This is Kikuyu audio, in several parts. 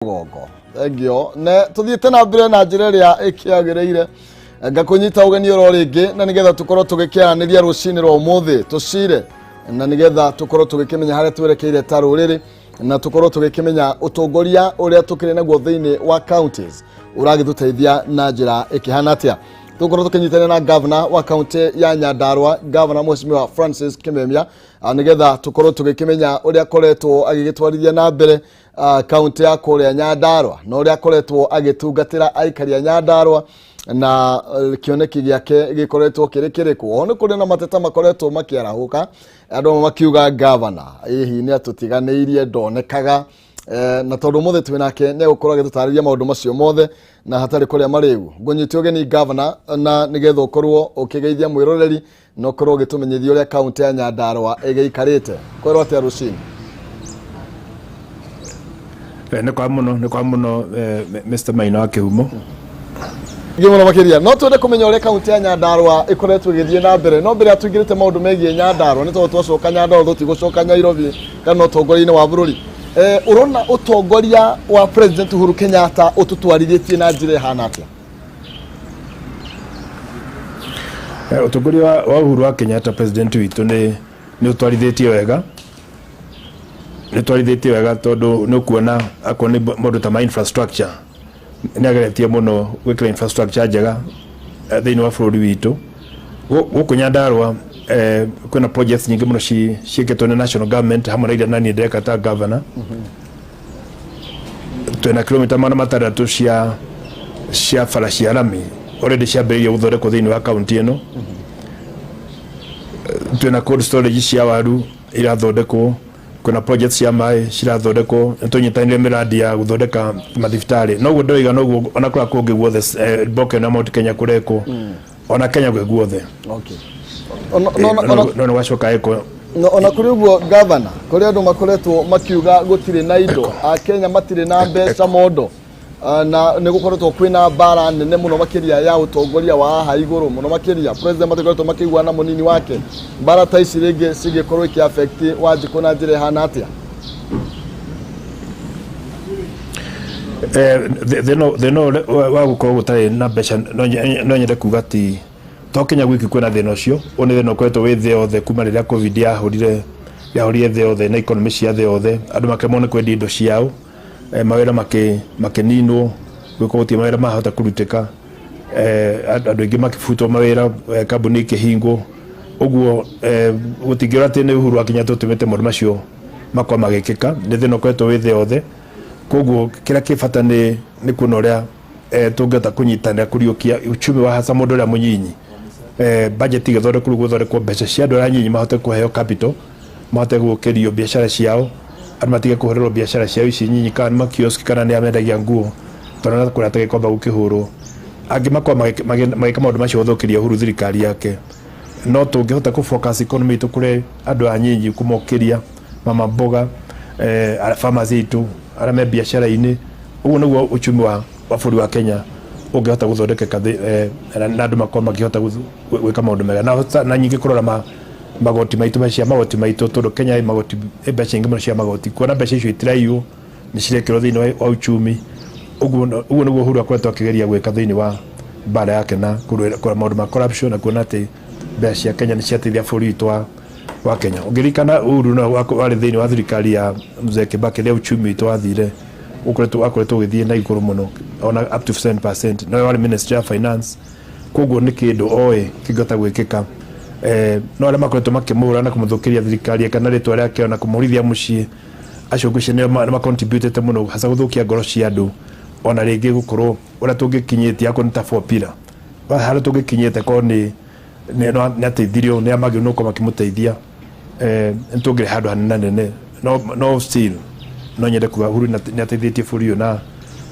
Rũgongo. Thengio. Ne tũthiĩte na mbere na njĩra ĩrĩa ĩkĩagĩrĩire. Ngakũnyita ũgeni oro rĩngĩ na nĩgetha tũkorwo tũgĩkĩaranĩria rũcinĩ rwa ũmũthĩ tũcire na nĩgetha tũkorwo tũgĩkĩmenya harĩa twerekeire ta rũrĩrĩ na tũkorwo tũgĩkĩmenya ũtongoria ũrĩa tũkĩrĩ naguo thĩinĩ wa counties ũragĩtũteithia na njĩra ĩkĩhana atĩa. Tũgũkorwo tũkĩnyitanĩra na governor wa kaunti ya Nyandarua, governor Mheshimiwa Francis Kimemia, nĩgetha tũkorwo tũgĩkĩmenya ũrĩa akoretwo agĩgĩtwarithia na mbere kaunti ya kũrĩa Nyandarua na ũrĩa akoretwo agĩtungatĩra aikari a Nyandarua na kĩoneki gĩake gĩkoretwo kĩrĩ kĩrĩkũ. Oho nĩ kũrĩ na mateta makoretwo makĩarahũka, andũ amwe makiuga gavana hihi nĩ atũtiganĩirie, ndonekaga. Na tondũ ũmũthĩ twĩ nake nĩ egũkorwo agĩtũtarĩria maũndũ macio mothe na hatarĩ kũrĩa marĩgu. Ngũnyite ũgeni gavana, na nĩgetha ũkorwo ũkĩgeithia mwĩroreri na ũkorwo ũgĩtũmenyithia ũrĩa kaunti ya Nyandarua ĩgĩikarĩte. Kwĩrwo atĩa rũcinĩ? Nĩ kwa mũno, nĩ kwa mũno, Mr. Maina wa Kĩhumo. Ngĩ mũno makĩria. No twende kũmenya ũrĩa kaunti ya Nyandarua ĩkoretwo ĩgĩthiĩ na mbere, no mbere ya tũingĩrĩte maũndũ megiĩ Nyandarua, nĩ tondũ twacoka Nyandarua tũtigũcoka Nairobi kana ũtongoria-inĩ wa bũrũri. Ũrona ũtongoria wa President Uhuru Kenyatta ũtũtwarithĩtie na njĩra ĩhana atĩa? Ũtongoria wa Uhuru wa Kenyatta, president witũ, nĩ ũtwarithĩtie wega, nĩ ũtwarithĩtie wega, tondũ nĩ ũkuona akorwo nĩ maũndũ ta ma infrastructure, nĩ ageretie mũno gwĩkĩra infrastructure njega thĩinĩ wa bũrũri witũ. Gũkũ Nyandarua kwĩna projects nyingĩ mũno ciĩkĩtwo nĩ national government hamwe na iria naniĩ ndeka ta governor. Twĩna kilomita 600 cia bara cia rami already ciambĩrĩirie gũthondekwo thĩinĩ wa kaunti ĩno. Twĩna cold storage cia waru irathondekwo, kwĩna projects cia maĩ cirathondekwo, nĩ tũnyitanĩire mĩrandi ya gũthondeka mathibitarĩ. Noguo ndĩroiga, noguo ona kũrĩa kũngĩ guothe, Boka ĩno ya Mount Kenya kũrekwo, ona Kenya gwĩ guothe. No nĩ gwacoka ĩko. No, ona kũrĩ ũguo gavana, kũrĩ andũ makoretwo makiuga gũtirĩ na indo, Akenya matirĩ na mbeca mondo. Na nĩ gũkoretwo kwĩna mbara nene mũno makĩria ya ũtongoria wa haha igũrũ mũno makĩria president matikoretwo makĩiguana na mũnini wake. Mbara ta ici rĩngĩ cingĩkorwo ikĩ affect Wanjikũ na njĩra ĩhana atĩa? Thĩna wa gũkorwo gũtarĩ na mbeca, no nyende kuga ti to Kenya gwiki kwĩna thĩna ũcio. Ũyũ nĩ thĩna ũkoretwo wĩ thĩ yothe kuma rĩrĩa COVID yahũrire thĩ yothe na economy cia thĩ yothe, andũ makĩremwo nĩ kwendia indo ciao, mawĩra makĩninwo, gũkorwo gũtirĩ mawĩra mahota kũrutĩka, andũ aingĩ makĩbutwo mawĩra, kambuni ikĩhingwo. Ũguo gũtingĩũra atĩ nĩ Uhuru wa Kenyatta ũtũmĩte maũndũ macio makorwo magĩkĩka, nĩ thĩna ũkoretwo wĩ thĩ yothe. Koguo kĩrĩa kĩ bata nĩ kuona ũrĩa tũngĩhota kũnyitanĩra kũriũkia uchumi wa hasa mũndũ ũrĩa mũnyinyi. Budget ĩgĩthondekwo rĩu, gũthondekwo mbeca cia andũ arĩa anyinyi mahote kũheo capital, mahote gũkĩrio biacara ciao, andũ matige kũhũrĩrwo biacara ciao ici nyinyi, kana nĩ makioski kana nĩ amendagia nguo, tondũ na kũrĩa atagĩkomba gũkĩhũrwo. Angĩ makorwo magĩka maũndũ macio gũthũkĩria Uhuru thirikari yake. No tũngĩhota kũ focus economy itũ kũrĩ andũ anyinyi, kũmokĩria mama mboga, farmers aitũ arĩa me biacara-inĩ, ũguo nĩguo uchumi wa bũrũri wa Kenya ũngĩhota gũthondekeka na andũ makorwo makĩhota gwĩka maũndũ mega. Na nyingĩ kũrora magoti maitũ, mbeca cia magoti maitũ, tondũ Kenya ĩ magoti, ĩ mbeca nyingĩ mũno cia magoti. Kuona mbeca icio itiraiywo, nĩ cirekĩrwo thĩinĩ wa uchumi. Ũguo nĩguo Uhuru akoretwo akĩgeria gwĩka thĩinĩ wa mbara yake na kũrũa maũndũ ma corruption na kuona atĩ mbeca cia Kenya nĩ ciateithia bũrũri witũ wa Kenya. Ũngĩririkana, Uhuru no warĩ thĩinĩ wa thirikari ya Mzee Kibaki rĩrĩa uchumi witũ wathire ũkoretwo ũgĩthiĩ na igũrũ mũno, ona up to 7%. Nowe warĩ ministry ya finance, koguo nĩ kĩndũ oĩ kĩngĩhota gwĩkĩka. No arĩa makoretwo makĩmũhũra na kũmũthũkĩria thirikari kana rĩtwa rĩake ona kũmũhũrithia mũciĩ, acio ngwĩciria nĩo macontributĩte mũno hasa gũthũkia ngoro cia andũ, ona rĩngĩ gũkorwo ũrĩa tũngĩkinyĩtie akorwo nĩ ta four pillar, harĩa tũngĩkinyĩte korwo nĩ ateithirio nĩ amagĩrĩirwo nĩ gũkorwo makĩmũteithia, nĩ tũngĩrĩ handũ hanene nene. No still no nyende kuga Uhuru nĩ ateithĩtie bũrũri ũyũ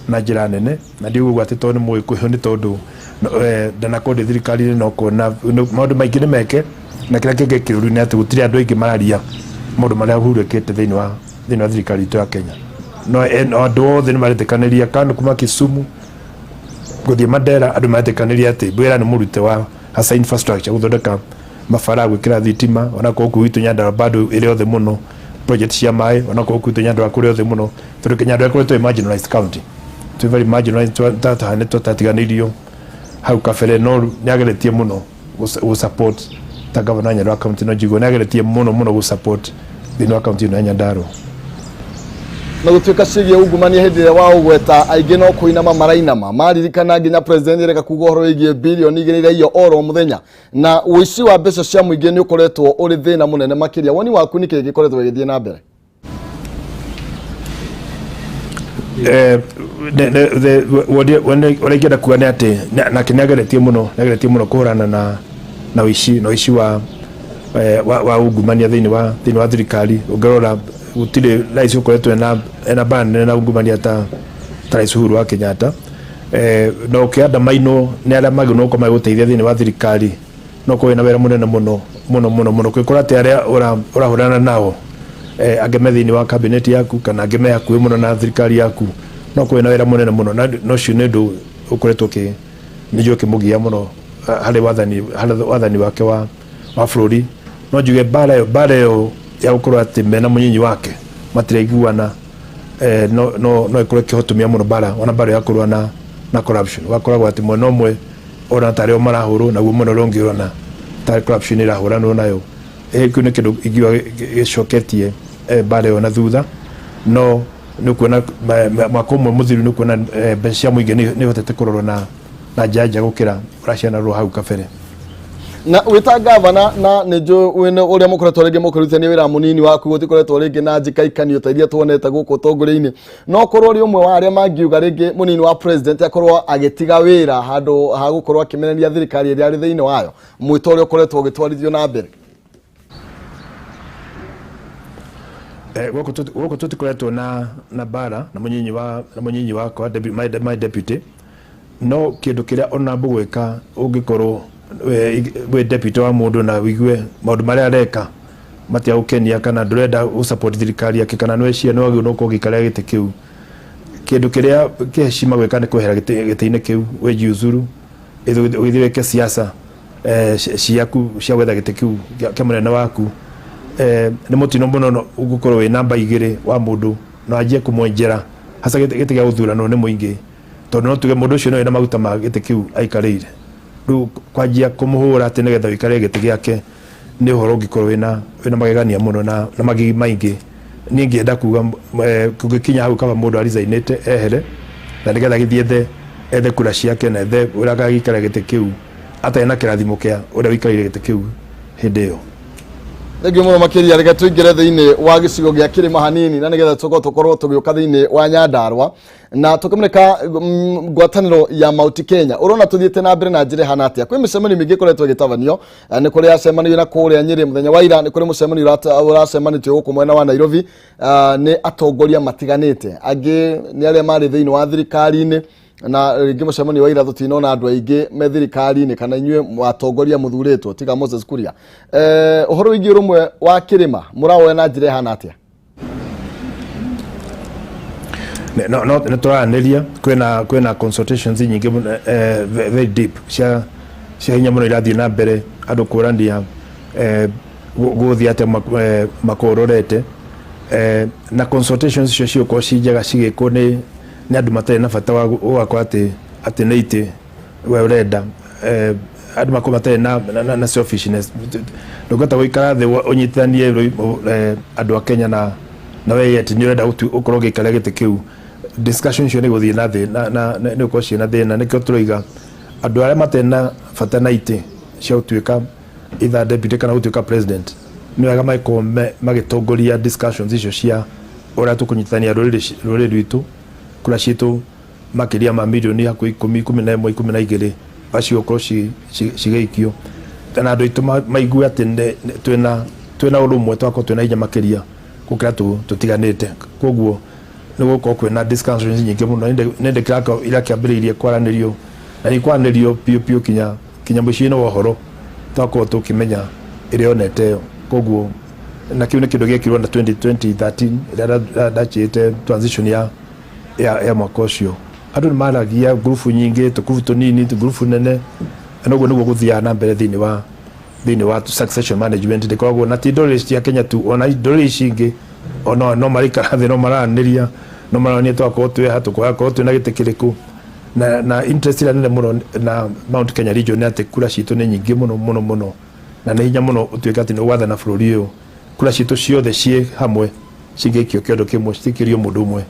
na njĩra nene, na ndiuga atĩ tondũ nĩ Mũgĩkũyũ, nĩ tondũ ndanakorwo ndĩ thirikari-inĩ, no kuona maũndũ maingĩ nĩ meke. Na kĩrĩa kĩngĩ kĩũru nĩ atĩ gũtirĩ andũ aingĩ mararia maũndũ marĩa Uhuru ekĩte thĩinĩ wa thirikari itũ ya Kenya. No andũ othe nĩ maretĩkanĩria kanu kuma Kisumu gũthiĩ Mandera, andũ maretĩkanĩria atĩ wĩra nĩ mũrute wa hasa infrastructure, gũthondeka mabara, gwĩkĩra thitima, ona korwo kũu gwitũ Nyandarua bado ĩrĩ othe mũno. Project cia maĩ onakorwo kwitũ Nyandarua kũrĩ othe mũno, tondũ Nyandarua ĩkoretwo ĩ marginalized county, twĩ very marginalized, nĩ twatiganĩirio hau kabere, no nĩ ageretie mũno gũ support ta governor wa Nyandarua county. No njigue nĩ ageretie mũno mũno gũ support thĩinĩ wa county ĩno ya Nyandarua. Na gũtuĩka ciĩgiĩ ungumania, hĩndĩ ĩrĩa wa ũgweta aingĩ no kũinama marainama maririkana nginya president ereka kuga ũhoro wĩgiĩ 2 bilioni iraiywo oro mũthenya, na ũici wa mbeca cia mũingĩ nĩ ũkoretwo ũrĩ thĩna mũnene makĩria. Woni waku nĩ kĩĩ gĩkoretwo gĩgĩthiĩ na mbere? Ũrĩa ingĩenda kuga nĩ atĩ nake nĩ ageretie mũno, nĩ ageretie mũno kũhũrana na ũici na ũici wa ungumania thĩinĩ wa thirikari. Ũngĩrora gũtirĩ rais ũkoretwo ena mbara nene na ungumania ta Rais Uhuru wa Kenyatta. Na ũkĩandamainwo nĩ arĩa magĩrĩirwo gũkorwo magĩgũteithia thĩinĩ wa thirikari, no ũkorwo wĩna wĩra mũnene mũno mũno mũno mũno kwĩkora atĩ arĩa ũrahũrana nao, angĩ me thĩinĩ wa cabinet yaku kana angĩ me hakuhĩ mũno na thirikari yaku, no ũkorwo wĩna wĩra mũnene mũno. Na ũcio nĩ ũndũ ũkoretwo ũkĩ nĩnjũĩ ũkĩmũgia mũno harĩ wathani wake wa bũrũri. No njuge mbara ĩyo ya gũkorwo atĩ mena mũnyinyi wake matiraiguana, no ĩkorwo ĩkĩhotomia mũno mbara, ona mbara ya kũrũa na corruption. Ũgakoragwo atĩ mwena ũmwe ona tarĩ o marahũrwo, naguo mwena ũrĩa ũngĩ ũrona tarĩ corruption ĩrahũranwo nayo. Kĩu nĩ kĩndũ ingiuga gĩcoketie mbara ĩyo na thutha. No nĩ ũkuona mwaka ũmwe mũthiru nĩ ũkuona mbeca cia mũingĩ nĩ ihotete kũrorwo na njĩra njega gũkĩra ũrĩa cianarorwo hau kabere. Na wĩta gavana, na nĩ njũĩ wĩna ũrĩa mũkoretwo rĩngĩ mũkĩrutithania wĩra mũnini waku, gũtikoretwo rĩngĩ na njĩkaikanio ta iria tuonete gũkũ ũtongoria-inĩ, no korwo ũrĩ ũmwe wa arĩa mangiuga rĩngĩ mũnini wa president akorwo agĩtiga wĩra handũ ha gũkorwo akĩmeneria thirikari ĩrĩa arĩ thĩinĩ wayo, mwĩto ũrĩa ũkoretwo ũgĩtwarithio na mbere? Gũkũ tũtikoretwo na mbara na mũnyinyi wakwa, my deputy. No kĩndũ kĩrĩa ona mbũgwĩka, ũngĩkorwo wĩ deputy wa mũndũ na ũigue maũndũ marĩa areka matiagũkenia kana ndũrenda gũ support thirikari yake kana nĩweciria nĩ wagĩrĩirwo gũkorwo ũgĩikarĩra gĩtĩ kĩu, kĩndũ kĩrĩa kĩa heshima gwĩka nĩ kwehera gĩtĩ-inĩ kĩu, wĩjiuzuru, ũgĩthiĩ wĩke siasa ciaku cia gwetha gĩtĩ kĩu kĩa mũnene waku. Nĩ mũtino mũno ũgũkorwo wĩ namba 2 wa mũndũ na wanjie kũmwenjera hasa gĩtĩ gĩa gũthuranwo nĩ mũingĩ, tondũ no tuge mũndũ ũcio nĩwe na maguta ma gĩtĩ kĩu aikarĩire. Rĩu kwanjia kũmũhũra atĩ nĩgetha ũikarĩre gĩtĩ gĩake nĩ ũhoro ũngĩkorwo wĩna magegania mũno na magigi maingĩ. Niĩ ngĩenda kuga kũngĩkinya hau, kaba mũndũ aresignĩte ehere na nĩgetha gĩthiĩ ethe kura ciake na ethe ũrĩa agagĩikara gĩtĩ kĩu atarĩ na kĩrathimo kĩa ũrĩa ũikarĩire gĩtĩ kĩu hĩndĩ ĩyo. Thengiũ mũno makĩria. Reke tũingĩre thĩinĩ wa gĩcigo gĩa kĩrĩma hanini na nĩgetha tũkorwo tũgĩũka thĩinĩ wa Nyandarua na tũkĩmũrĩka ngwatanĩro ya Mount Kenya. Ũrona tũthiĩte na mbere na njĩra ĩhana atĩa? Kwĩ mĩcemanio mĩingĩ ĩkoretwo ĩgĩtabanio. Nĩ kũrĩ yacemanio na kũrĩa Nyĩrĩ mũthenya wa ira, nĩ kũrĩ mũcemanio ũracemanĩtio gũkũ mwena wa Nairobi, nĩ atongoria matiganĩte, angĩ nĩ arĩa marĩ thĩinĩ wa thirikari-inĩ, na rĩngĩ mũcemanio wa ira tũtinona andũ aingĩ me thirikari-inĩ kana inyuĩ atongoria mũthurĩtwo tiga Moses Kuria. Ũhoro wĩgiĩ ũrũmwe wa kĩrĩma mũrawoya na njĩra ĩhana atĩa? No nĩ tũraranĩria, kwĩna consultations nyingĩ mũno, very deep, cia hinya mũno irathiĩ na mbere, andũ kũrania gũgũthiĩ atĩa mwaka ũyũ ũrorete. Na consultations icio cigũkorwo ci njega cigĩkwo nĩ andũ matarĩ na bata wa gũgakorwo atĩ nĩ itĩ we ũrenda, andũ makorwo matarĩ na selfishness. Ndũngĩhota gũikara thĩ ũnyitithanie andũ a Kenya na we yet nĩ ũrenda ũkorwo ũgĩikarĩra gĩtĩ kĩu. Discussion icio nĩ gũthiĩ na thĩ na nĩ gũkorwo ciĩna thĩna. Nĩkĩo tũroiga andũ arĩa matarĩ na bata na itĩ cia gũtuĩka either deputy kana gũtuĩka president, nĩ wega magĩkorwo magĩtongoria discussions icio cia ũrĩa tũkũnyitithania rũrĩrĩ rwitũ, kura citũ makĩria ma mirioni hakuhĩ 10, 11, 12 cigũkorwo cigĩikio, na andũ aitũ maigue atĩ twĩna ũrũmwe, twakorwo twĩna hinya makĩria gũkĩra tũtiganĩte. Koguo nĩ gũkorwo kwĩna discussions nyingĩ mũno. Nĩ ndĩ irakĩambĩrĩirie kwaranĩrio na nĩ kwaranĩrio biũ biũ kinya mũciĩ-inĩ wa ũhoro, twakorwo tũkĩmenya ĩrĩa yonete ĩyo. Koguo na kĩu nĩ kĩndũ gĩekirwo na 2013 ĩrĩa ndachĩte transition ya mwaka ũcio. Andũ nĩ maragia ngurubu nyingĩ, tũkurubu tũnini, ngurubu nene, na ũguo nĩguo gũthiaga na mbere thĩinĩ wa succession management. Ndĩkoragwo na ti ndũrĩrĩ cia Kenya tu, ona ndũrĩrĩ ici ingĩ Ona no maraikara thĩ, no maranĩria, no maranĩria twakorwo twĩ haha, tũkorwo twĩna gĩtĩ kĩrĩkũ. Na interest ĩrĩa nene mũno na Mount Kenya region nĩ atĩ kura citũ nĩ nyingĩ mũno mũno mũno, na nĩ hinya mũno ũtuĩke atĩ nĩ ũgwathana bũrũri ũyũ. Kura citũ ciothe ciĩ hamwe cingĩikio kĩondo kĩmwe, citikĩrio mũndũ ũmwe,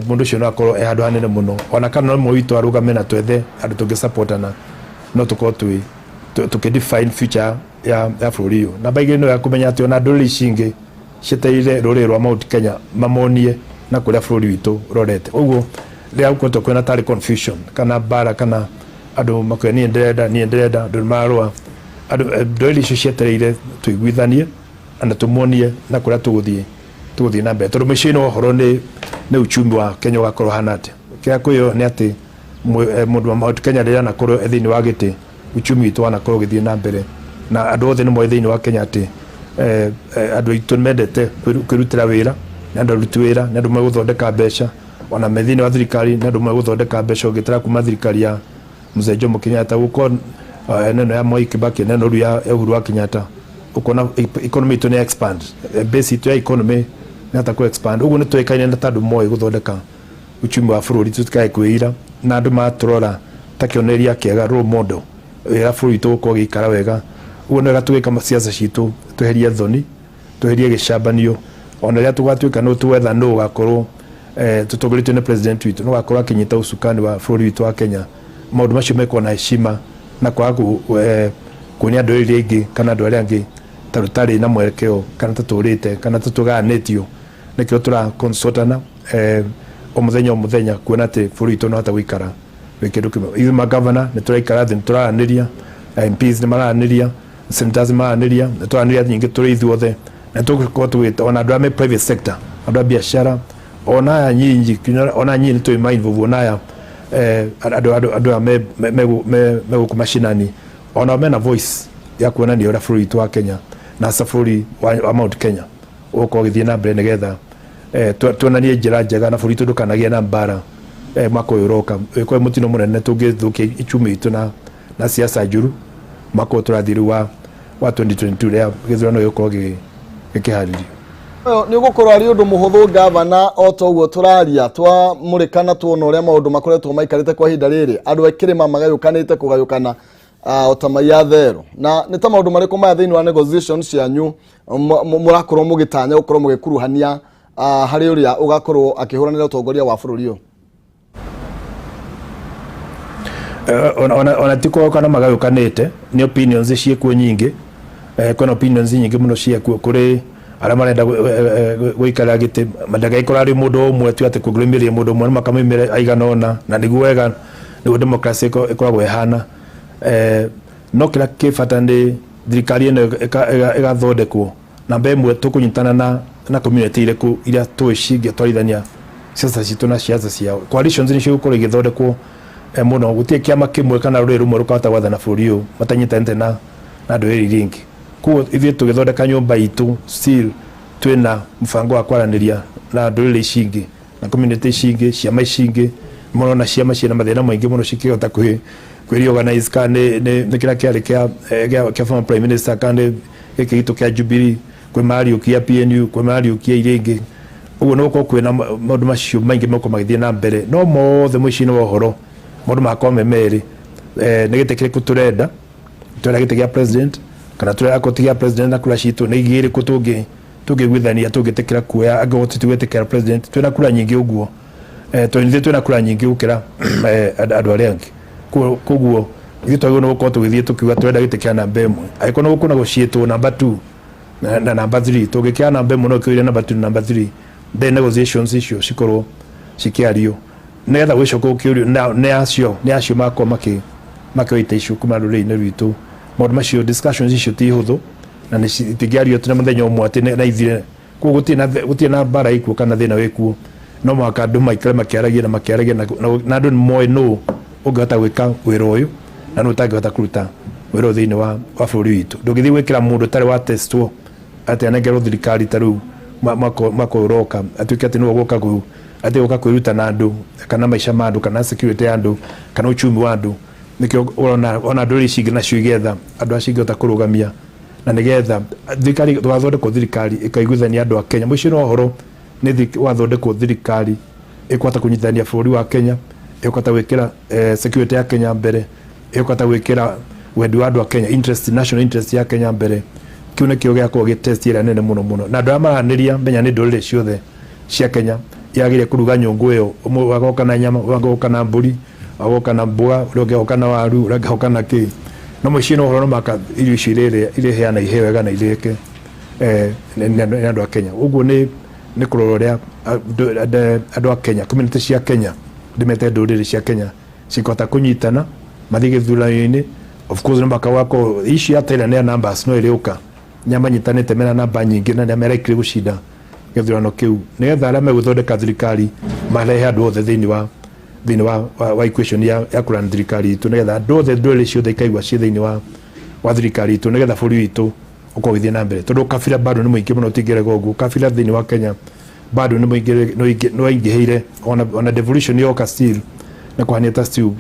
mũndũ ũcio no akorwo e handũ hanene mũno. Ona kana no ũmwe witũ arũgame na twethe andũ tũngĩsupportana, no tũkorwo twĩ tũkĩ define future ya bũrũri ũyũ. Namba igĩrĩ no ya kũmenya atĩ ona ndũrĩrĩ ici ingĩ cietereire rũrĩrĩ rwa Mount Kenya mamonie na kũrĩa bũrũri witũ ũrorete. Ũguo rĩrĩa gũkoretwo kwĩna tarĩ confusion kana mbara kana andũ makwĩra niĩ ndĩrenda, niĩ ndĩrenda, andũ nĩ mararũa, andũ ndũrĩrĩ icio cietereire tũiguithanie na tũmonie na kũrĩa tũgũthiĩ na mbere, tondũ mũico-inĩ wa ũhoro nĩ uchumi wa Kenya ũgakorwo hana atĩa. Kĩrĩa kwĩyo nĩ atĩ mũndũ wa Mount Kenya rĩrĩa anakorwo e thĩinĩ wa gĩtĩ, uchumi witũ wanakorwo ũgĩthiĩ na mbere, na andũ othe nĩ moĩ thĩinĩ wa Kenya atĩ andũ aitũ nĩ mendete kwĩrutĩra wĩra, nĩ andũ aruti wĩra, nĩ andũ megũthondeka mbeca. Ona me thĩinĩ wa thirikari nĩ andũ megũthondeka mbeca. Ũngĩtara kuma thirikari ya Mzee Jomo Kenyatta, gũkorwo neno ya Moi Kibaki, neno rĩu ya Uhuru wa Kenyatta, ũkona economy itũ nĩ expand, base itũ ya economy nĩ hata ku expand. Ũguo nĩ tũĩkaine na ta andũ moĩ gũthondeka uchumi wa bũrũri, tũtikae kwĩira na andũ matũrora ta kĩonereria kĩega, role model wĩra bũrũri witũ gũkorwo ũgĩikara wega. Ũguo nĩ wega tũgĩka siasa citũ, tweherie thoni, tweherie gĩcambanio. Ona rĩrĩa tũgatuĩka nũ twetha nũ ũgakorwo tũtongoretio nĩ president witũ, nũ ũgakorwo akĩnyita usukani wa bũrũri witũ wa Kenya, maũndũ macio mekwo na heshima na kwaga kuonia andũ iria ingĩ kana andũ arĩa angĩ ta tũtarĩ na mwerekeo kana ta tũrĩte kana ta tũgayanĩtio. Nĩkĩo tũra consultana o mũthenya o mũthenya kuona atĩ bũrũri witũ no hota gũikara wĩ kĩndũ kĩmwe. Ithuĩ magavana nĩ tũraikara thĩ, nĩ tũraranĩria, MPs nĩ mararanĩria, senators nĩ mararanĩria, nĩ tũraranĩria nyingĩ tũrĩ ithuothe, na tũgũkorwo tũgĩta ona andũ arĩa me private sector, andũ a biacara, ona aya nyinyi, ona nyinyi nĩ tũĩ ma involve, ona aya andũ aya me gũkũ macinani, ona mena voice ya kuonania ũrĩa bũrũri witũ wa Kenya na hasa bũrũri wa Mount Kenya ũgũkorwo ũgĩthiĩ na mbere, nĩgetha tuonanie njĩra njega na bũrũri witũ ndũkanagĩe na mbara mwaka ũyũ ũroka. Ĩkorwo mũtino mũnene tũngĩthũkia ichumi itũ na siasa njũru mwaka ũyũ tũrathiĩ rĩu wa 2022, rĩrĩa gĩthurano gĩgũkorwo gĩkĩharĩrio. Nĩ ũgũkorwo arĩ ũndũ mũhũthũ, gavana, o ta ũguo tũraria twamũrĩkana tuona ũrĩa maũndũ makoretwo maikarĩte kwa ihinda rĩrĩ, andũ a kĩrĩma magayũkanĩte kũgayũkana o ta mai ya therũ. Na nĩ ta maũndũ marĩkũ maya thĩinĩ wa negotiations cianyu mũrakorwo mũgĩtanya gũkorwo mũgĩkuruhania harĩ ũrĩa ũgakorwo akĩhũranĩra ũtongoria wa bũrũri ũyũ? Ona ti kana magayũkanĩte, nĩ opinions ciĩkuo nyingĩ. Kwĩna opinions nyingĩ mũno ciĩkuo kũrĩ arĩa marenda gũikarĩra gĩtĩ. Ndangĩkorwo arĩ mũndũ ũmwe tu atĩ kũngĩrũmĩrĩria mũndũ ũmwe, nĩ makamũimĩra aigana ũna, na nĩguo wega, nĩguo democracy ĩkoragwo ĩhana. No kĩrĩa kĩ bata nĩ thirikari ĩno ĩgathondekwo namba ĩmwe tũkũnyitana na community irĩkũ iria tũĩ cingĩtwarithania siasa citũ na siasa ciao. Coalitions nĩcio igũkorwo igĩthondekwo mũno. Gũtirĩ kĩama kĩmwe kana rũrĩrĩ rũmwe rũkahota gwathana bũrũri ũyũ matanyitanĩte na ndũrĩrĩ iria ingĩ. Koguo ithuĩ tũgĩthondeka nyũmba itũ, still twĩna mũbango wa kwaranĩria na ndũrĩrĩ ici ingĩ na community ici ingĩ, ciama ici ingĩ mũno, na ciama ciĩna mathĩna maingĩ mũno cikĩhota kwĩ reorganize, kana nĩ kĩrĩa kĩarĩ kĩa former prime minister, kana nĩ gĩkĩ gitũ kĩa Jubilee, kwĩ marariũkia PNU, kwĩ marariũkia iria ingĩ. Ũguo nĩ gũkorwo kwĩna maũndũ macio maingĩ megũkorwo magĩthiĩ na mbere, no mothe mũico-inĩ wa ũhoro maũndũ magakorwo me merĩ: nĩ gĩtĩ kĩrĩkũ tũrenda, tũrenda gĩtĩ gĩa president kana tũrenda akorwo ti gĩa president, na kura citũ nĩ igĩrĩ irĩkũ tũngĩiguithania tũngĩtĩkĩra kuoya angĩkorwo tũtigwĩtĩkĩra president. Twĩna kura nyingĩ ũguo, tondũ ithuĩ twĩna kura nyingĩ gũkĩra andũ arĩa angĩ. Koguo ithuĩ twagĩrĩirwo nĩ gũkorwo tũgĩthiĩ tũkiuga tũrenda gĩtĩ kĩa namba ĩmwe. Angĩkorwo nĩ gũkũna gũciĩtwo namba 2 na namba 3, tũngĩkĩoya namba ĩmwe no ĩkĩũire namba 2 na namba 3, then negotiations icio cikorwo cikĩario nĩgetha gwĩcoka gũkĩũrio nĩ acio makorwo makĩoya ita icio kuma rũrĩrĩ-inĩ rwitũ. Maũndũ macio, discussions icio ti hũthũ na nĩ itingĩario atĩ na mũthenya ũmwe atĩ na ithire. Koguo gũtirĩ na mbara ĩkuo kana thĩna wĩkuo. No mũhaka andũ maikare makĩaragia na makĩaragia, na andũ nĩ moĩ nũ ũngĩhota gwĩka wĩra ũyũ na nũ ũtangĩhota kũruta wĩra ũyũ thĩinĩ wa bũrũri witũ. Ndũngĩthiĩ gwĩkĩra mũndũ ũtarĩ wa testwo atĩ anengerwo thirikari ta rĩu mwaka ũyũ ũroka, atuĩke atĩ nĩwe ũgũka atĩ gũka kwĩruta na andũ kana maica ma andũ kana security ya andũ kana uchumi wa andũ. Nĩkĩo ũrona ona ndũrĩrĩ ici ingĩ nacio igĩetha andũ acio ingĩhota kũrũgamia Na nĩgetha thirikari twathondekwo thirikari ĩkaiguithania andũ a Kenya. Mũico wa ũhoro nĩ wathondekwo thirikari ĩkũhota kũnyitithania bũrũri wa Kenya, ĩkũhota gwĩkĩra security ya Kenya mbere, ĩkũhota gwĩkĩra wendi wa andũ a Kenya, interest, national interest ya Kenya mbere. Kĩu nĩkĩo gĩakorwo gĩ test ĩrĩa nene mũno mũno. Na andũ arĩa maranĩria menya nĩ ndũrĩrĩ ciothe cia Kenya yagĩrĩire kũruga nyũngũ ĩyo, ũmwe agoka na nyama, ũrĩa agoka na mbũri, agoka na mboga, ũrĩa ũngĩ agoka na waru, ũrĩa ũngĩ agoka na kĩ. No mũciĩ no ũhoro no maka irio icio irĩheana iheo wega na irĩke nĩ andũ a Kenya. Ũguo nĩ kũrora ũrĩa andũ a Kenya, community cia Kenya, ndĩmete ndũrĩrĩ cia Kenya cikũhota kũnyitana mathiĩ gĩthurano-inĩ. Of course no mũhaka gũgakorwo issue ya Taylor nĩ ya numbers no ĩrĩũka, nĩ manyitanĩte mena namba nyingĩ na nĩ meraikire gũcinda gĩthurano kĩu, nĩgetha arĩa megũthondeka thirikari marehe andũ othe thĩinĩ wa equation ya kũrana thirikari itũ, nĩgetha andũ othe ndũrĩrĩ ciothe ikaigua ciĩ thĩinĩ wa thirikari itũ, nĩgetha bũrũri witũ ũkorwo ũgĩthiĩ na mbere. Tondũ kabira bado nĩ mũingĩ mũno, ũtingĩrega ũguo. Kabira thĩinĩ wa Kenya bado nĩ mũingĩ, nĩ waingĩhĩire ona devolution yoka, still nĩ kũhania ta still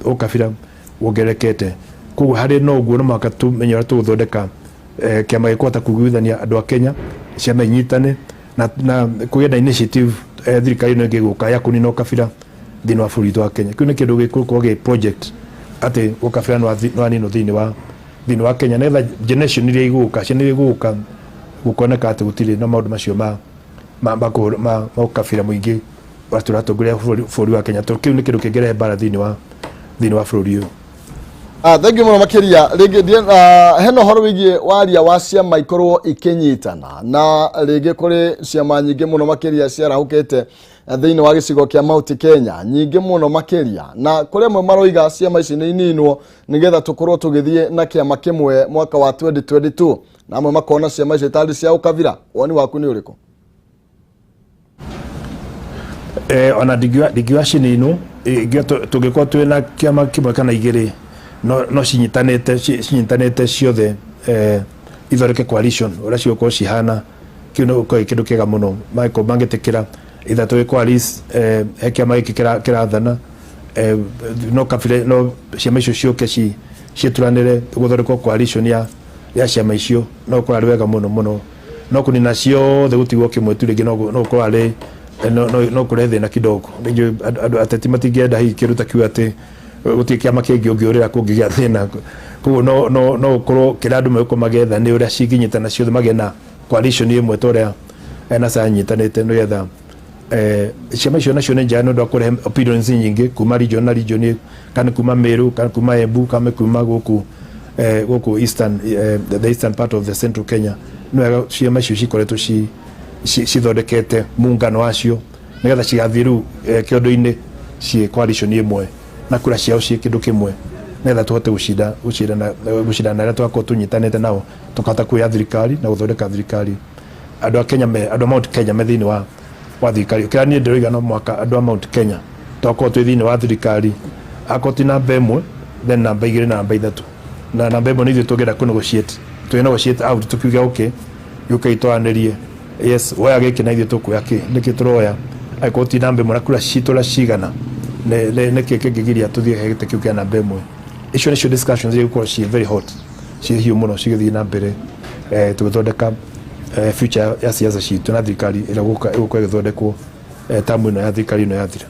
ũkabira wongererekete. Koguo harĩ no ũguo no mũhaka tũmenye ũrĩa tũgũthondeka kĩama gĩkũhota kũiguithania andũ a Kenya, ciama inyitane na kũgĩe na initiative thirikari ĩno ĩngĩ gũka ya kũnina ũkabira thĩinĩ wa bũrũri witũ wa Kenya. Kĩu nĩ kĩndũ gĩgũkorwo gĩ project atĩ ũkabira nĩ waninwo thĩinĩ wa Kenya, nĩgetha generation iria igũka, ciana iria igũka, gũkoneka atĩ gũtirĩ na maũndũ macio ma ũkabira mũingĩ ũrĩa tũratongoria bũrũri wa Kenya, tondũ kĩu nĩ kĩndũ kĩngĩrehe mbara thĩinĩ wa bũrũri ũyũ. Thank you mũno makĩria. Rĩngĩ hena ũhoro wĩgiĩ waria wa ciama ikorwo ikĩnyitana, na rĩngĩ kũrĩ ciama nyingĩ mũno makĩria ciarahũkĩte thĩinĩ wa gĩcigo kĩa Mount Kenya, nyingĩ mũno makĩria, na kũrĩ amwe maroiga ciama ici nĩ ininwo nĩgetha tũkorwo tũgĩthiĩ na kĩama kĩmwe mwaka wa 2022, na amwe makona ciama icio tarĩ cia ũkabira. Woni waku nĩ ũrĩkũ? Ona ndingiuga cininwo. Ingiuga tũngĩkorwo twĩ na kĩama kĩmwe kana igĩrĩ no cinyitanĩte ciothe, ithondeke coalition ũrĩa cigũkorwo cihana, kĩu no gũkorwo gĩ kĩndũ kĩega mũno. Mangĩkorwo mangĩtĩkĩra either tũgĩ coalition, he kĩama gĩkĩ kĩrathana, no kabire no ciama icio ciũke ciĩturanĩre gũthondekwo coalition ya ciama icio, no gũkorwo arĩ wega mũno mũno. No kũnina ciothe gũtigwo kĩmwe tu rĩngĩ no gũkorwo arĩ no kũrehe thĩna kidogo. Rĩngĩ andũ ateti matingĩenda hihi kĩndũ ta kĩu, atĩ gũtirĩ kĩama kĩngĩ ũngĩũrĩra kũngĩgĩa thĩna. Koguo no ũkorwo kĩrĩa andũ megũkorwo magĩetha nĩ ũrĩa cingĩnyitana ciothe magĩe na coalition ĩmwe ta ũrĩa NASA nyitanĩte, nĩgetha ciama icio nacio nĩ njega nĩ ũndũ wa kũrehe opinions nyingĩ kuma region na region, kana kuma Meru, kana kuma Embu, kana kuma gũkũ eastern, the eastern part of the central Kenya. Nĩ wega ciama icio cikoretwo cithondekete muungano wacio, nĩgetha cigathiĩ rĩu kĩondo-inĩ ciĩ coalition ĩmwe na kura ciao ciĩ kĩndũ kĩmwe, nĩgetha tũhote gũcindana na arĩa tũgakorwo tũnyitanĩte nao, tũkahota kuoya thirikari na gũthondeka thirikari andũ a Kenya me andũ a Mount Kenya me thĩinĩ wa thirikari. Kĩrĩa niĩ ndĩroiga, no mũhaka andũ a Mount Kenya tũgakorwo twĩ thĩinĩ wa thirikari, akorwo ti namba ĩmwe, then namba igĩrĩ na namba ithatũ. Na namba ĩmwe nĩ ithuĩ tũngĩenda kũ negotiate, tũgĩ negotiate out, tukiuge okay, yũke itwaranĩrie, yes, woya gĩkĩ na ithuĩ tũkuoya kĩ, nĩkĩ tũroya? Angĩkorwo ti namba ĩmwe na kura citũ ũrĩa cigana, nĩkĩ kĩngĩgiria tũthiĩ he gĩtĩ kĩu kĩa namba ĩmwe? Icio nĩcio discussions iria igũkorwo ciĩ very hot, ciĩ hiũ mũno, cigĩthiĩ na mbere tũgĩthondeka future ya siasa citũ na thirikari ĩrĩa ĩgũka ĩgĩthondekwo tamu ĩno ya thirikari ĩno yathira.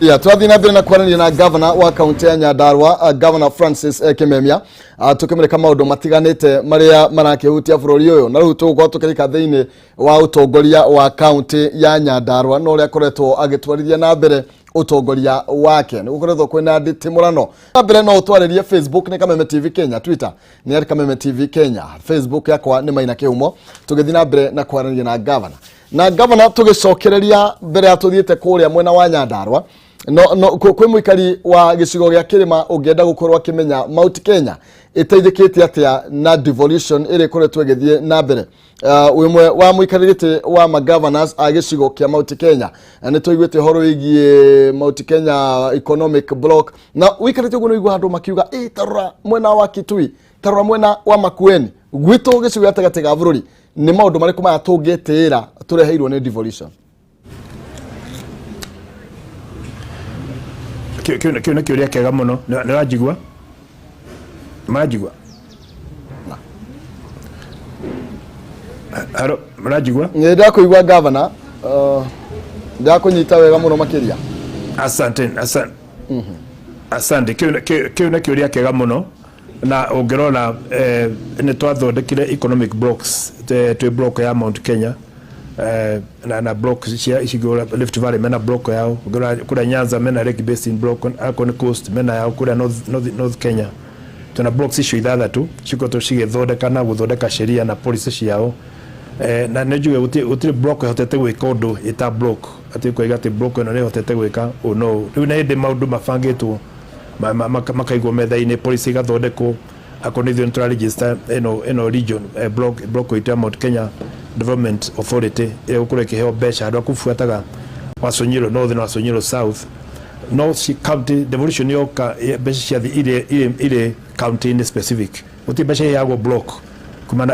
Ya twathiĩ na mbere na kwaranĩria na governor wa kaunti ya Nyandarua, Governor Francis Kimemia, tukĩmũrĩka maũndũ matiganĩte marĩa marakĩhutia bũrũri ũyũ, na rĩu tũgũkorwo tũkĩrika thĩinĩ wa ũtongoria wa kaunti ya Nyandarua na ũrĩa akoretwo agĩtwarithia na mbere ũtongoria wake. Nĩ gũkoretwo kwĩna nditimũrano na mbere. No ũtwarĩrie Facebook nĩ Kameme TV Kenya, Twitter nĩ @Kameme TV Kenya, Facebook yakwa nĩ Maina Kĩhumo. Tũgĩthiĩ na mbere na kwaranĩria na governor, na governor, tũgĩcokereria mbere ya tũthiĩte kũrĩa mwena wa Nyandarua, no kwĩ mũikari wa gĩcigo gĩa kĩrĩma ũngĩenda gũkorwo akĩmenya Mount Kenya ĩteithĩkĩte atĩa na devolution ĩrĩa ĩkoretwo ĩgĩthiĩ na mbere. Wĩ ũmwe wa mũikarĩri gĩtĩ wa magovernors a gĩcigo kĩa Mount Kenya. Na nĩ tũiguĩte ũhoro wĩgiĩ Mount Kenya Economic Block, na ũikarĩte ũguo nĩ ũigua andũ makiuga, ĩ tarora mwena wa Kitui, tarora mwena wa Makueni, gwitũ gĩcigo gĩa gatagatĩ ga bũrũri. Nĩ maũndũ marĩkũ maya tũngĩtĩĩra tũreheirwo nĩ devolution? Kĩu nĩ kĩũria kĩega mũno. Nĩ ũranjigua? Maranjigua? Haro, mũranjigua? Nĩ ndakũigua gavana, ndakũnyita wega mũno makĩria. Asante, asante. Asante. Kĩu nĩ kĩũria kĩega mũno na ũngĩrora nĩ twathondekire economic blocks twĩ block ya Mount Kenya na block cia icigo Rift Valley mena block yao, ũngĩrora kũrĩa Nyanza mena Lake Basin block, akorwo nĩ Coast mena yao, kũrĩa North Kenya twĩna blocks icio ithathatũ cikoretwo cigĩthondeka na gũthondeka sheria na policy ciao. Na nĩ njuge gũtirĩ block ĩhotete gwĩka ũndũ ĩta block atĩ kwaiga atĩ block ĩno nĩ ĩhotete gwĩka ũũ no ũũ. Rĩu nĩ hĩndĩ maũndũ mabangĩtwo makaigwo metha-inĩ, policy igathondekwo. Akorwo nĩ ithuĩ nĩ tũra register ĩno region block itũ ya Mount Kenya Development Authority ĩrĩa ĩgũkorwo ĩkĩheo mbeca handũ ha kũbuataga Waso Nyiro North na Waso Nyiro South, no ci county devolution yoka, mbeca ciathi irĩ county-inĩ specific. Gũtirĩ mbeca iheagwo block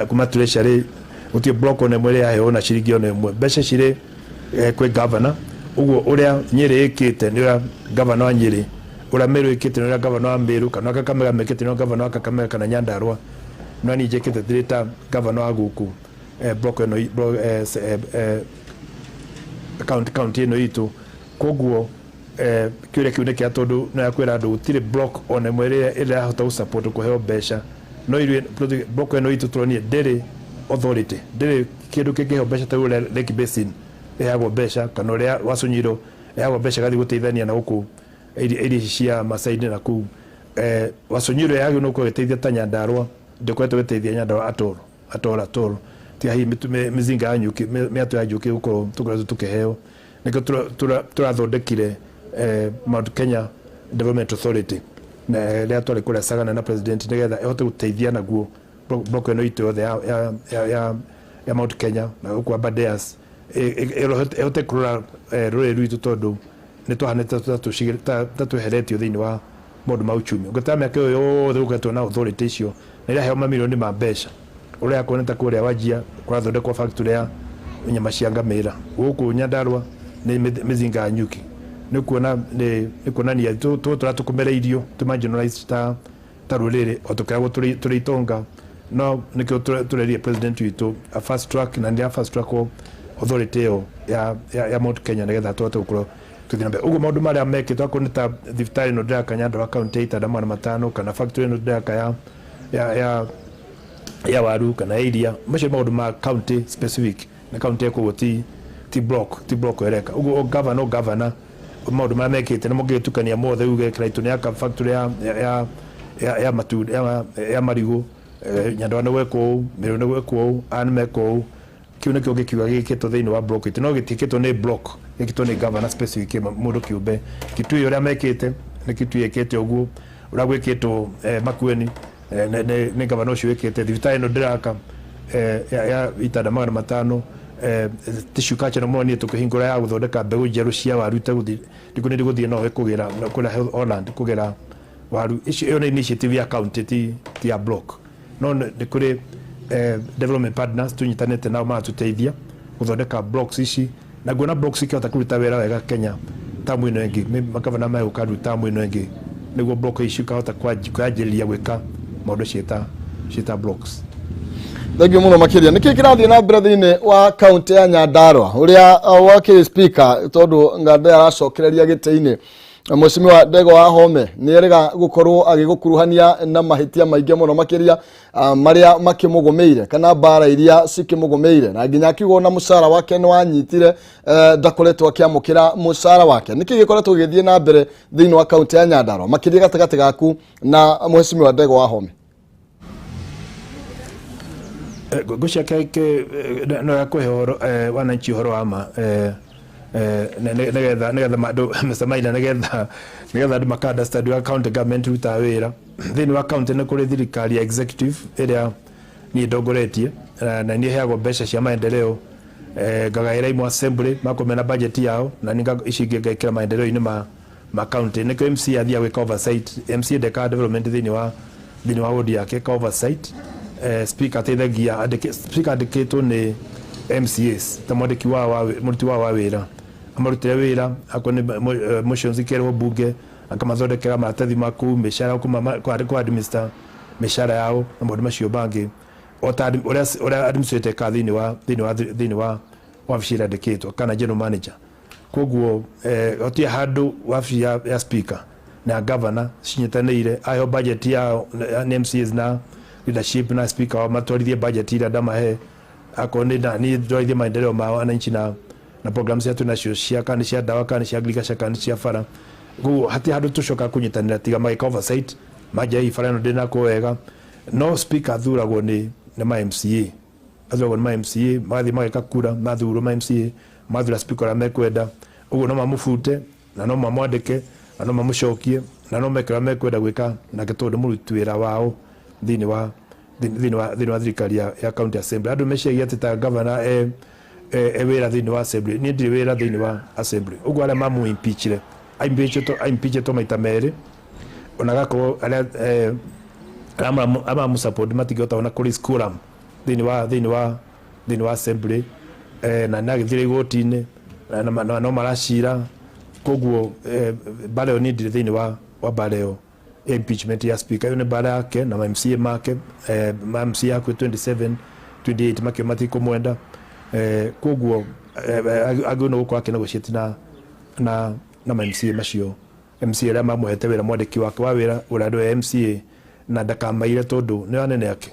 kuma treasury, gũtirĩ block ona ĩmwe ĩrĩa yaheo na ciringi ona ĩmwe. Mbeca cirĩ kwĩ governor. Ũguo ũrĩa Nyĩrĩ ĩkĩte nĩ ũrĩa governor wa Nyĩrĩ, ũrĩa Meru ĩkĩte nĩ ũrĩa governor wa Meru, kana Kakamega mekĩte nĩ ũrĩa governor wa Kakamega kana Nyandarua. No niĩ njĩkĩte ndĩrĩ ta governor wa gũkũ block ĩno county ĩno itũ. Koguo kĩũria kĩu nĩ kĩa tondũ no ya kwĩra andũ gũtirĩ block ona ĩmwe ĩrĩa ĩrahota gũsupport kũheo mbeca, no ithuĩ block ĩno itũ tũronire ndĩrĩ authority, ndĩrĩ kĩndũ kĩngĩheo mbeca ta ũrĩa Lake Basin ĩheagwo mbeca kana ũrĩa Waso Nyiro ĩheagwo mbeca ĩgathiĩ gũteithania na gũkũ area ici cia Maasai-inĩ na kũu. Waso Nyiro yagĩrĩirwo nĩ gũkorwo ĩgĩteithia ta Nyandarua, ndĩkoretwo ĩgĩteithia Nyandarua at all, at all, at all, tiga hihi mĩzinga ya nyũkĩ, mĩatũ ya njũkĩ gũkorwo tũkoretwo tũkĩheo. Nĩkĩo tũrathondekire Mount Kenya Development Authority na rĩrĩa twarĩ kũrĩa Sagana na president, nĩgetha ĩhote gũteithia naguo block ĩno itũ yothe ya Mount Kenya na gũkũ Aberdares, ĩhote kũrora rũrĩrĩ rwitũ tondũ nĩ twahanĩte ta tweheretio thĩinĩ wa maũndũ ma uchumi. Ũngĩtara mĩaka ĩyo yothe gũkoretwo na authority icio na iraheo mamirioni ma mbeca, ũrĩa kuona ta kũrĩa Wajir kũrathondekwo factory ya nyama cia ngamĩra, gũkũ Nyandarua nĩ mĩzinga ya nyuki, nĩ kuona nĩ kuonania tũtũra tũkomereirio tũ marginalized ta rũrĩrĩ o tũkĩragwo tũrĩ itonga. No nĩkĩo tũrerie president witũ a fast track na nĩ a fast track authority ĩyo ya Mount Kenya nĩgetha tũhote gũkorwo tũthiĩ na mbere. Ũguo maũndũ marĩa mekĩtwo akorwo nĩ ta thibitarĩ ĩno ndĩraka Nyandarua county ya itanda 500 kana factory ĩno ndĩraka ya waru kana ya iria, macio nĩ maũndũ ma county specific na county koguo ti block ĩreka ũguo. O governor, o governor maũndũ marĩa mekĩte nĩ mũngĩgĩtukania mothe uge Kĩraitũ nĩ aka factory ya matunda ya marigũ, Nyandarua nĩ gwekwo ũũ, Meru nĩ gwekwo ũũ, aya nĩ mekwo ũũ, kĩu nĩkĩo ngĩkiuga gĩkĩtwo thĩinĩ wa block itũ, no gĩtiĩkĩtwo nĩ block, gĩkĩtwo nĩ governor specific mũndũ kĩũmbe. Kitui ũrĩa mekĩte nĩ Kitui ĩkĩte ũguo, ũrĩa gwĩkĩtwo Makueni nĩ governor ũcio wĩkĩte. Thibitarĩ ĩno ndĩraka ya itanda 500, tissue culture, no niĩ tũkĩhingũra ya gũthondeka mbegũ njerũ cia waru itegũthiĩ ndikũ nĩ gũthiĩ no kũgĩra kũrĩa Holland kũgĩra waru icio. Ĩyo nĩ initiative ya county, ti ya block, no nĩ kũrĩ development partners tũnyitanĩte nao maratũteithia gũthondeka blocks ici, na nguona blocks ikĩhota kũruta wĩra wega Kenya tamu ĩno ĩngĩ makavana megũka rĩu tamu ĩno ĩngĩ nĩguo block ici ikahota kwanjĩrĩria gwĩka maũndũ ciĩta blocks. Thengiũ mũno makĩria. Nĩkĩ kĩrathiĩ na mbere thĩinĩ wa kaunti ya Nyandarua ũrĩa wakĩrĩ speaker, tondũ Ngande aracokereria gĩtĩ-inĩ Mheshimiwa Ndegwa wa Home nĩ erĩga gũkorwo agĩgũkuruhania na mahĩtia maingĩ mũno makĩria marĩa makĩmũgũmĩire kana mbara iria cikĩmũgũmĩire, na nginya akiuga ona mũcara wake nĩ wanyitire, ndakoretwo akĩamũkĩra mũcara wake. Nĩkĩ gĩkoretwo gĩgĩthiĩ na mbere thĩinĩ wa kaunti ya Nyandarua makĩria gatagatĩ gaku na Mheshimiwa Ndegwa wa Home? Ngũcia no ya kũhe ũhoro wananchi ũhoro wa ma nĩgetha andũ Mr. Maina nĩgetha andũ maka understand wa county government rutaga wĩra thĩinĩ wa county. Nĩ kũrĩ thirikari ya executive ĩrĩa niĩ ndongoretie na niĩ heagwo mbeca cia maendeleo, ngagaĩra imwe assembly makorwo mena budget yao na niĩ ici ingĩ ngekĩra maendeleo-inĩ ma county. Nĩkĩo MCA athiaga gwĩka oversight. MCA ndekaga development thĩinĩ wa ward yake, eka oversight. Speaker ateithagia, speaker andĩkĩtwo nĩ MCAs ta mwandĩki wa mũruti wao wa wĩra, amarutĩre wĩra akorwo nĩ motions ikerwo bunge, akamathondekera maratathi ma kũu mĩcara, kũ administer mĩcara yao na maũndũ macio mangĩ. O ta ũrĩa administrator ekaga thĩinĩ wa wabici ĩrĩa andĩkĩtwo kana general manager. Koguo gũtirĩ handũ wabici ya speaker na governor cinyitanĩire. Aheo budget yao nĩ MCAs na leadership na speaker wao, matwarithie budget ĩrĩa ndamahe. Akorwo nĩ na niĩ ndwarithie maendeleo ma wananchi na program cia twĩnacio cia kana nĩ cia ndawa, kana nĩ cia agriculture, kana nĩ cia bara. Koguo hatirĩ handũ tũcoka kũnyitanĩra tiga magĩka oversight, manjia hihi bara ĩno ndĩnakwo wega. No speaker athuragwo nĩ ma MCA, athuragwo nĩ ma MCA, magathiĩ mageka kura, mathurwo ma MCA, mathura speaker ũrĩa mekwenda. Ũguo no mamũbute na no mamwandĩke na no mamũcokie na no meke ũrĩa mekwenda gwĩka nake, tondũ nĩ mũruti wĩra wao thĩinĩ wa thirikari ya county assembly. Andũ meciagia atĩ ta governor e wĩra thĩinĩ wa assembly. Niĩ ndirĩ wĩra thĩinĩ wa assembly. Ũguo arĩa mamu impeachire, aimpeachitwo maita merĩ, ona gakorwo arĩa mamu support matingĩhota ona kũrĩ quorum thĩinĩ wa assembly, na nagĩthire igoti-inĩ na no maracira. Koguo mbara ĩyo niĩ ndirĩ thĩinĩ wa mbara ĩyo ya impeachment ya speaker. Ĩyo nĩ mbara yake na ma MCA make, ma MCA hakuhĩ 27 28 makĩo matikũmwenda. Koguo agĩrĩirwo nĩ gũkorwo akĩnegotiate na ma MCA macio, MCA arĩa mamũhete wĩra, mwandĩki wake wa wĩra ũrĩa andũ MCA, na ndakamaire tondũ nĩ anene ake.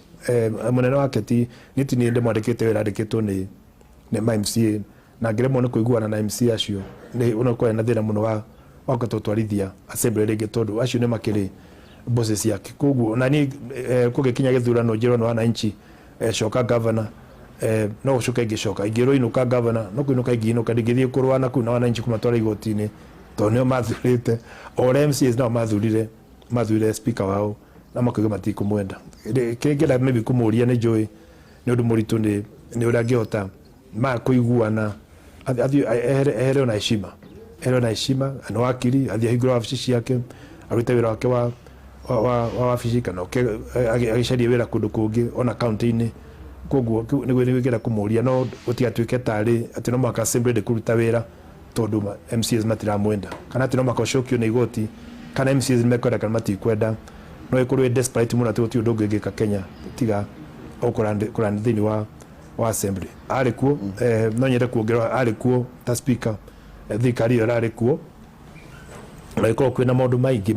Mũnene wake ti niĩ, ti niĩ ndĩmwandĩkĩte wĩra, andĩkĩtwo nĩ ma MCA, na ngĩremwo nĩ kũiguana na MCA acio nĩ ũnakorwo na thĩna mũno wa kũhota gũtwarithia assembly rĩngĩ, tondũ acio nĩ makĩrĩ bosses yake. Koguo na niĩ kũgĩkinya gĩthurano njĩrwo nĩ wananchi, coka governor, no gũcoka ingĩcoka. Ingĩrwo inũka governor, no kũinũka ingĩinũka. Ndingĩthiĩ kũrũa na kũu na wananchi kũmatwara igoti-inĩ, tondũ nĩo mathurĩte, o ũrĩa MCAs nao mathurire speaker wao na makauga matikũmwenda. Kĩrĩa ingĩenda maybe kũmũria, nĩ njũĩ nĩ ũndũ mũritũ, nĩ ũrĩa angĩhota ma kũiguana, athiĩ ehere ona heshima, ehere ona heshima. Nĩ wakiri, athiĩ ahingũre wabici ciake, arute wĩra wake wa wabici, kana oke agĩcarie wĩra kũndũ kũngĩ ona kaunti-inĩ. Koguo nĩguo ingĩenda kũmũria, no gũtigatuĩke tarĩ atĩ no mũhaka assembly ndĩkũruta wĩra tondũ MCAs matiramwenda, kana atĩ no mũhaka ũcokio nĩ igoti, kana MCAs nĩmekwenda kana matikwenda. No ĩkorwo ĩ desperate mũno atĩ gũtirĩ ũndũ ũngĩ ũngĩka Kenya tiga o kũrani thĩinĩ wa assembly. Arĩ kuo, no nyende kuongerera, arĩ kuo ta speaker, thirikari ĩyo ĩrarĩ kuo, na ĩkorwo kwĩna maũndũ maingĩ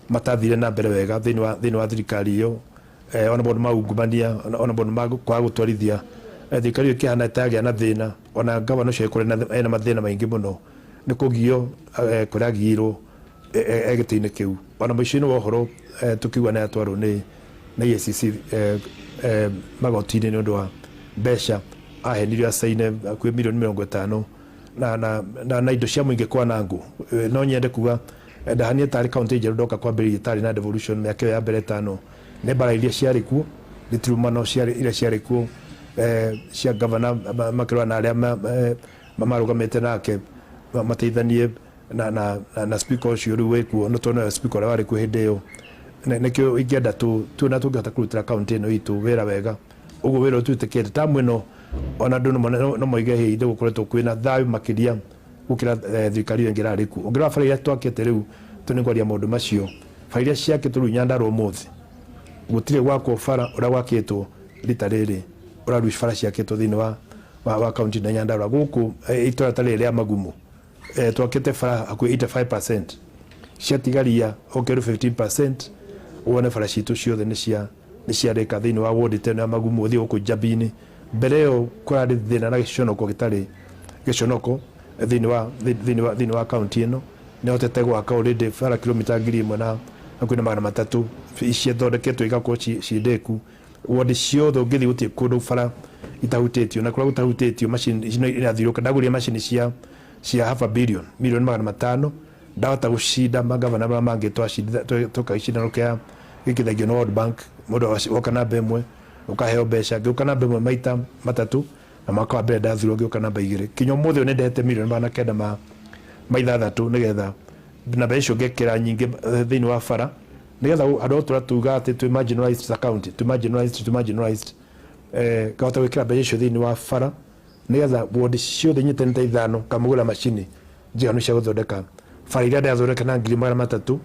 matathire na mbere wega thĩinĩ wa thirikari ĩyo, ona maũndũ ma ungumania, ona maũndũ ma kwaga gũtwarithia thirikari ĩyo ĩkĩhana ta yagĩa na thĩna. Ona gavana ũcio agĩkorwo ena mathĩna maingĩ mũno nĩ kũgio kũrĩa agiirwo e gĩtĩ-inĩ kĩu. Ona mũico-inĩ wa ũhoro tũkiuga nĩ atwarwo nĩ EACC magoti-inĩ nĩ ũndũ wa mbeca ahenirio acaine hakuhĩ milioni 50 na indo cia mũingĩ kwanangwo. No nyende kuga ndahania tarĩ kaunti njerũ ndoka kwambĩrĩria tarĩ na devolution mĩaka ĩyo ya mbere 5, nĩ mbara iria ciarĩ kuo, nĩ tirumano ciarĩ iria ciarĩ kuo, cia gavana makĩrũa na arĩa marũgamĩte nake mateithanie na speaker ũcio rĩu wĩkuo, no tondũ speaker ũrĩa warĩ kuo hĩndĩ ĩyo. Nĩkĩo ingĩenda tuona tũngĩhota kũrutĩra kaunti ĩno itũ wĩra wega ũguo wĩra ũtwĩtĩkĩte tamu ĩno. Ona andũ no moige hĩ nĩ gũkoretwo kwĩna thayũ makĩria gũkĩra thirikari ĩyo ĩngĩ ĩrarĩ kuo. Ũngĩrora bara iria twakĩte rĩu, tũnĩngwaria maũndũ macio, bara iria ciakĩtwo rĩu Nyandarua ũmũthĩ, gũtirĩ gwakwo bara ũrĩa gwakĩtwo rita rĩrĩ, ũrĩa rĩu bara ciakĩtwo thĩinĩ wa kaunti na Nyandarua gũkũ, itũra ta rĩrĩ rĩa Magumo, twakĩte bara hakuhĩ 85%, ciatigaria ongerwo 15% wone bara citũ ciothe nĩ ciarĩka thĩinĩ wa ward ta ĩno ya Magumo. Ũthiĩ gũkũ Njambi-inĩ, mbere ĩyo kũrarĩ thĩna na gĩconoko gĩtarĩ gĩconoko thĩinĩ wa kaunti ĩno. Nĩ hotete gwaka already bara kilomita 1000 na hakuhĩ na 300 ciathondeketwo igakorwo ciĩ ndĩku. Ward ciothe ũngĩthiĩ gũtirĩ kũndũ bara itahutĩtio, na kũrĩa gũtahutĩtio macini ino irathiũrũka. Ndagũrire macini cia half a billion, milioni 500. Ndahota gũcinda magavana marĩa mangĩ twoka gĩcindano kĩa gĩkĩthengio nĩ World Bank. Mũndũ woka namba 1 ũkaheo mbeca. Ngĩũka namba 1 maita matatũ, na mwaka wa mbere ndathurwo ngĩũka namba 2. Kinya ũmũthĩ ũyũ nĩndehete milioni 906 nĩgetha na mbeca icio ngekĩra nyingĩ thĩinĩ wa bara, nĩgetha andũ othe tũrĩa tuga atĩ twĩ marginalized as a county, twĩ marginalized, ngahota gwĩkĩra mbeca icio thĩinĩ wa bara, nĩgetha ward ciothe nyitanĩte ithano ngamũgũra macini njiganu cia gũthondeka bara iria ndathondeka na 300,000.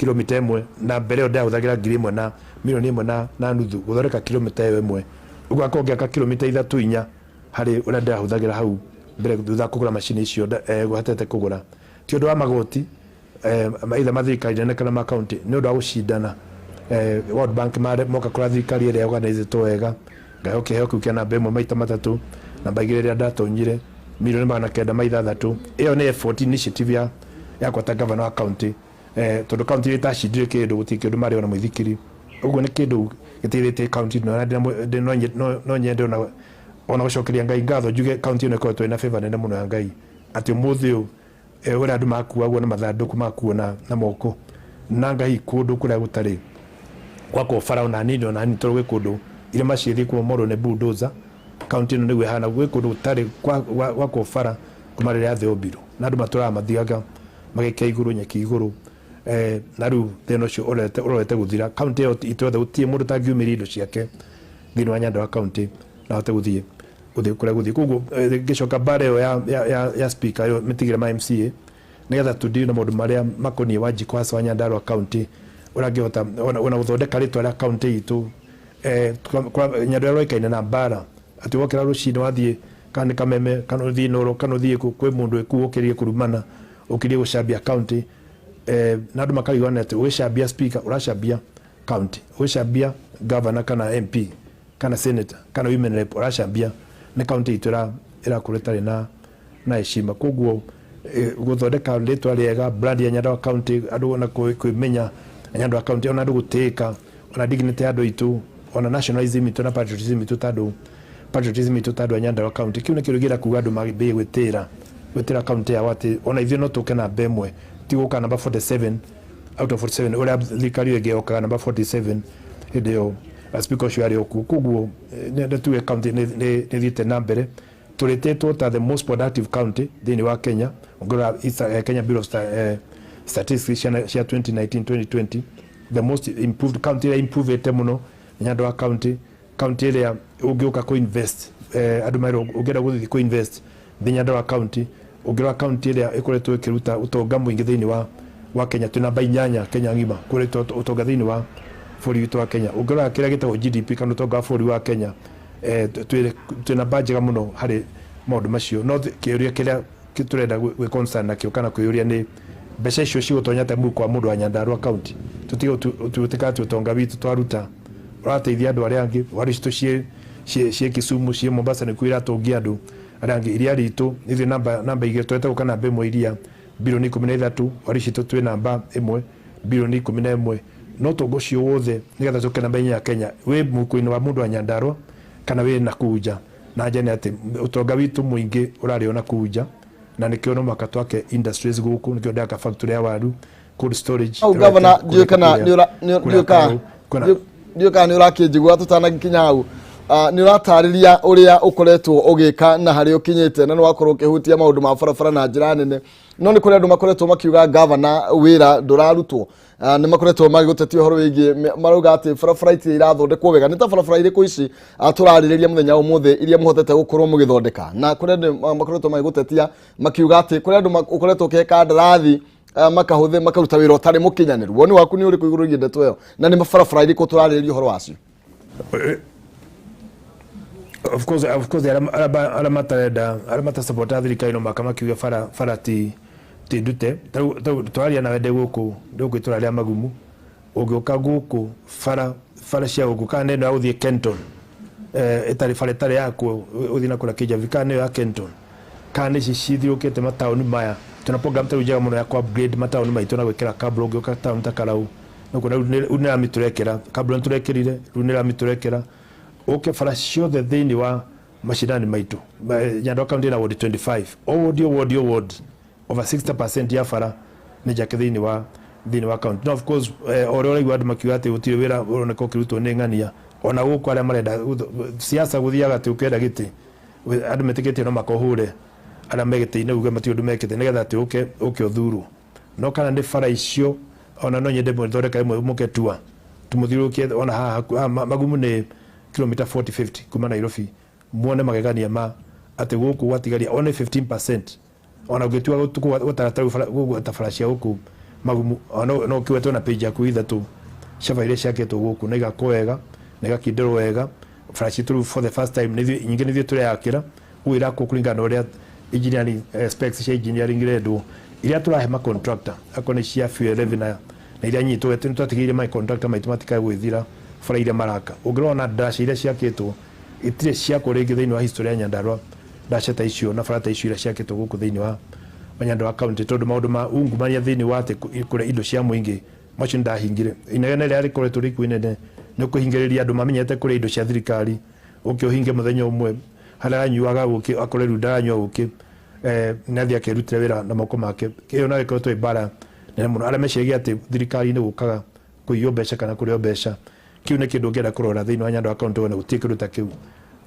Kilomita 1, na mbere ĩyo ndahũthagĩra 1000 na 1 million na nuthu gũthondeka kilomita ĩyo 1. Ũguo akorwo ngĩaka kilomita 3, 4 harĩ ũrĩa ndĩrahũthagĩra hau mbere thutha wa kũgũra macini icio hatete kũgũra. Ti ũndũ wa magoti either ma thirikari nene kana ma county, nĩ ũndũ wa gũcindana. World Bank moka kũra thirikari ĩrĩa organizĩtwo wega, ngaheo kĩheo kĩu kĩa namba 1 maita matatũ. Namba 2 ĩrĩa ndatonyire, 906 million. Ĩyo nĩ effort, initiative ya yakwa ta governor wa county, tondũ county ĩrĩa ĩtacindire kĩndũ, gũtirĩ kĩndũ marĩ ona mũithikiri. Ũguo nĩ kĩndũ gĩteithĩtie county ĩno, na no nyende ona gũcokeria Ngai ngatho, njuge county ĩno ĩkoretwo ĩna favor nene mũno ya Ngai, atĩ ũmũthĩ ũyũ ũrĩa andũ makuagwo na mathandũkũ, makuo na moko na Ngai kũndũ kũrĩa gũtarĩ gwakwo bara ona nini, ona nini, tondũ gwĩ kũndũ irĩma ciĩthiĩ kũmomorwo nĩ bulldozer. Kaunti ĩno nĩguo ĩhana, gwĩ kũndũ gũtarĩ gwakwo bara kuma rĩrĩa thĩ yombirwo, na andũ matũraga mathiaga magĩkia igũrũ nyeki igũrũ. Na rĩu thĩna ũcio ũrorete gũthira. Kaunti ĩyo itũ yothe gũtirĩ mũndũ ũtangiumĩria indo ciake thĩinĩ wa Nyandarua County na ahote gũthiĩ kũrĩa gũthiĩ. Koguo ngĩcoka mbara ĩyo ya speaker ĩyo, mĩtigĩre ma MCA nĩgetha tũdeal na maũndũ marĩa makoniĩ Wanjikũ, hasa wa Nyandarua County, ũrĩa angĩhota ona gũthondeka rĩtwa rĩa county itũ. Nyandarua ĩroĩkaine na mbara, atĩ wokĩra rũcinĩ wathiĩ kana nĩ Kameme kana ũthiĩ Noro kana ũthiĩ kũ, kwĩ mũndũ ĩkuo ũkĩrie kũrumana, ũkĩrie gũcambia county, na andũ makarigana atĩ ũgĩcambia speaker ũracambia county, ũgĩcambia governor kana MP kana senator kana women rep ũracambia nĩ county itũ ĩrakorwo ĩtarĩ na heshima. Koguo gũthondeka rĩtwa rĩega, brand ya Nyandarua County, andũ ona kwĩmenya Nyandarua County, ona andũ gũtĩĩka, ona dignity ya andũ aitũ, ona nationalism itũ na patriotism itũ, tandũ patriotism itũ ta andũ a Nyandarua County, kĩu nĩkĩo gĩra kuga andũ mambĩrĩrie gwĩtĩra county yao, atĩ ona ithuĩ no tũke namba 1, ti gũka namba 47 out of 47, ũrĩa thirikari ĩyo ĩngĩ yokaga namba 47 hĩndĩ ĩyo speaker ũcio arĩ o kuo. Koguo nĩ tuge county nĩ ĩthiĩte na mbere. Tũrĩtĩtwo ta the most productive county thĩinĩ wa Kenya. Ũngĩrora Kenya Bureau of Statistics cia 2019 2020, the most improved county, ĩrĩa improvete mũno nĩ Nyandarua County. County ĩrĩa ũngĩũka kũ invest, andũ merwo ũngĩenda gũthiĩ kũ invest thĩ Nyandarua County. Ũngĩrora county ĩrĩa ĩkoretwo ĩkĩruta ũtonga mũingĩ thĩinĩ wa Kenya, twĩ namba 8 Kenya ng'ima kũreta ũtonga thĩinĩ wa bũrũri witũ wa Kenya. Ũngĩrora kĩrĩa gĩtagwo GDP kana ũtonga wa bũrũri wa Kenya, twĩ namba njega mũno harĩ maũndũ macio. No kĩũria kĩrĩa tũrenda gwĩ concern nakĩo kana kwĩyũria nĩ mbeca icio cigũtonya ta mũhuko wa mũndũ wa Nyandarua County. Tũtige gũtuĩka atĩ ũtonga witũ twaruta ũrateithia andũ arĩa angĩ, waru citũ ciĩ Kisumu, ciĩ Mombasa, nĩkuo iratũngia andũ arĩa angĩ. Iria ritũ ithuĩ namba 2, tũrete gũka namba 1 iria 13 billion, waru citũ twĩ namba 1, 11 billion. No ũtonga ũcio wothe nĩgetha tũke namba 4 ya Kenya wĩ mũhuko-inĩ wa mũndũ wa Nyandarua kana wĩ na kũu nja? Na nja nĩ atĩ ũtonga witũ mũingĩ ũrarĩo na kũu nja, na nĩkĩo no mũhaka twake industries gũkũ. Nĩkĩo ndaka factory ya waru, cold storage. Hau gavana, ndiũĩ kana ndiũĩ kana nĩ ũrakĩnjigua. Tũtanakinya hau, nĩ ũratarĩria ũrĩa ũkoretwo ũgĩka na harĩa ũkinyĩte, na nĩ wakorwo ũkĩhutia maũndũ ma barabara na njĩra nene, no nĩ kũrĩ andũ makoretwo makiuga gavana wĩra ndũrarutwo. Nĩ makoretwo magĩgũtetia ũhoro wĩgiĩ, marauga atĩ barabara itirĩ irathondekwo wega. Nĩ ta barabara irĩkũ ici tũrarĩrĩria mũthenya wa ũmũthĩ iria mũhotete gũkorwo mũgĩthondeka? Na kũrĩ andũ makoretwo magĩgũtetia makiuga atĩ kũrĩ andũ ũkoretwo ũkĩhe kandarathi makahũthĩ makaruta wĩra ũtarĩ mũkinyanĩru. Woni waku nĩ ũrĩkũ igũrũ rĩgiĩ ndeto ĩyo, na nĩ barabara irĩkũ tũrarĩrĩria ũhoro wacio? Of course, arĩa matarenda, arĩa matasapota thirikari, no maka makiuga bara ti ndute. Tarĩu twaria nawe ndĩ gũkũ itũra rĩa Magumu. Ũngĩũka gũkũ bara cia gũkũ, kana nĩ ĩno ya gũthiĩ Kenton, ĩtarĩ bara ĩtarĩ yakuo, ũthiĩ na kũrĩa Kijavi, kana nĩyo ya Kenton, kana nĩ ici cithiũkĩte mataũni maya. Twĩna program tarĩu njega mũno ya ku upgrade mataũni maitũ na gwĩkĩra kabro. Ũngĩũka taũni ta Karau, rĩu nĩ rami tũrekĩra, kabro nĩ tũrekĩrire, rĩu nĩ rami tũrekĩra. Ũke bara ciothe thĩinĩ wa mashinani maitũ. Nyandarua County ĩna ward 25, o ward, o ward, o ward, over 60% ya bara nĩ njake thĩinĩ wa county. No of course, o ũrĩa ũraigua andũ makiuga atĩ gũtirĩ wĩra ũroneka ũkĩrutwo nĩ ng'ania, ona gũkũ arĩa marenda siasa, gũthiaga atĩ ũkĩenda gĩtĩ, andũ metĩkĩtie no makohũre arĩa me gĩtĩ-inĩ, uge matirĩ ũndũ mekĩte, nĩgetha atĩ ũke ũthurwo. No kana nĩ bara icio, ona no nyende mũthondeka ĩmwe, mũke tua tũmũthiũrũrũkie ona haha Magumu, nĩ kilomita 40 50 kuma Nairobi, muone magegania ma atĩ gũkũ gwatigaria only 15%. Ona ũngĩtua gũtara bara cia gũkũ Magumu no kiwetwo na page yaku 3 cia bara iria ciakĩtwo gũkũ na igakwo wega na igakindĩrwo wega. Bara citũ rĩu for the first time nyingĩ nĩ ithuĩ tũreyakĩra, ũguo irakwo kũringana na ũrĩa engineering specs cia engineering irendwo, iria tũrahe ma contractor akorwo nĩ cia fuel levy na iria nyingĩ nĩ twatigĩrĩire ma contractor maitũ matikae gwĩthira bara iria maraka. Ũngĩrora na ndaca iria ciakĩtwo itirĩ ciakwo rĩngĩ thĩinĩ wa history ya Nyandarua, ndaca ta icio na bara ta icio iria ciakĩtwo gũkũ thĩinĩ wa Nyandarua county, tondũ maũndũ ma ungumania thĩinĩ wa atĩ kũrĩa indo cia mũingĩ macio nĩndahingire. Inegene rĩrĩa rĩkoretwo rĩkuo inene nĩ kũhingĩrĩria andũ mamenyete kũrĩa indo cia thirikari, ũke ũhinge mũthenya ũmwe harĩa aranyuaga ũkĩ akore rĩu ndaranyua ũkĩ, nĩ athiĩ akerutĩre wĩra na moko make. Ĩyo nayo ĩkoretwo ĩ mbara nene mũno. Arĩa meciragia atĩ thirikari-inĩ gũkaga kũiywo mbeca kana kũrĩo mbeca, kĩu nĩ kĩndũ ũngĩenda kũrora thĩinĩ wa Nyandarua county wone gũtirĩ kĩndũ ta kĩu.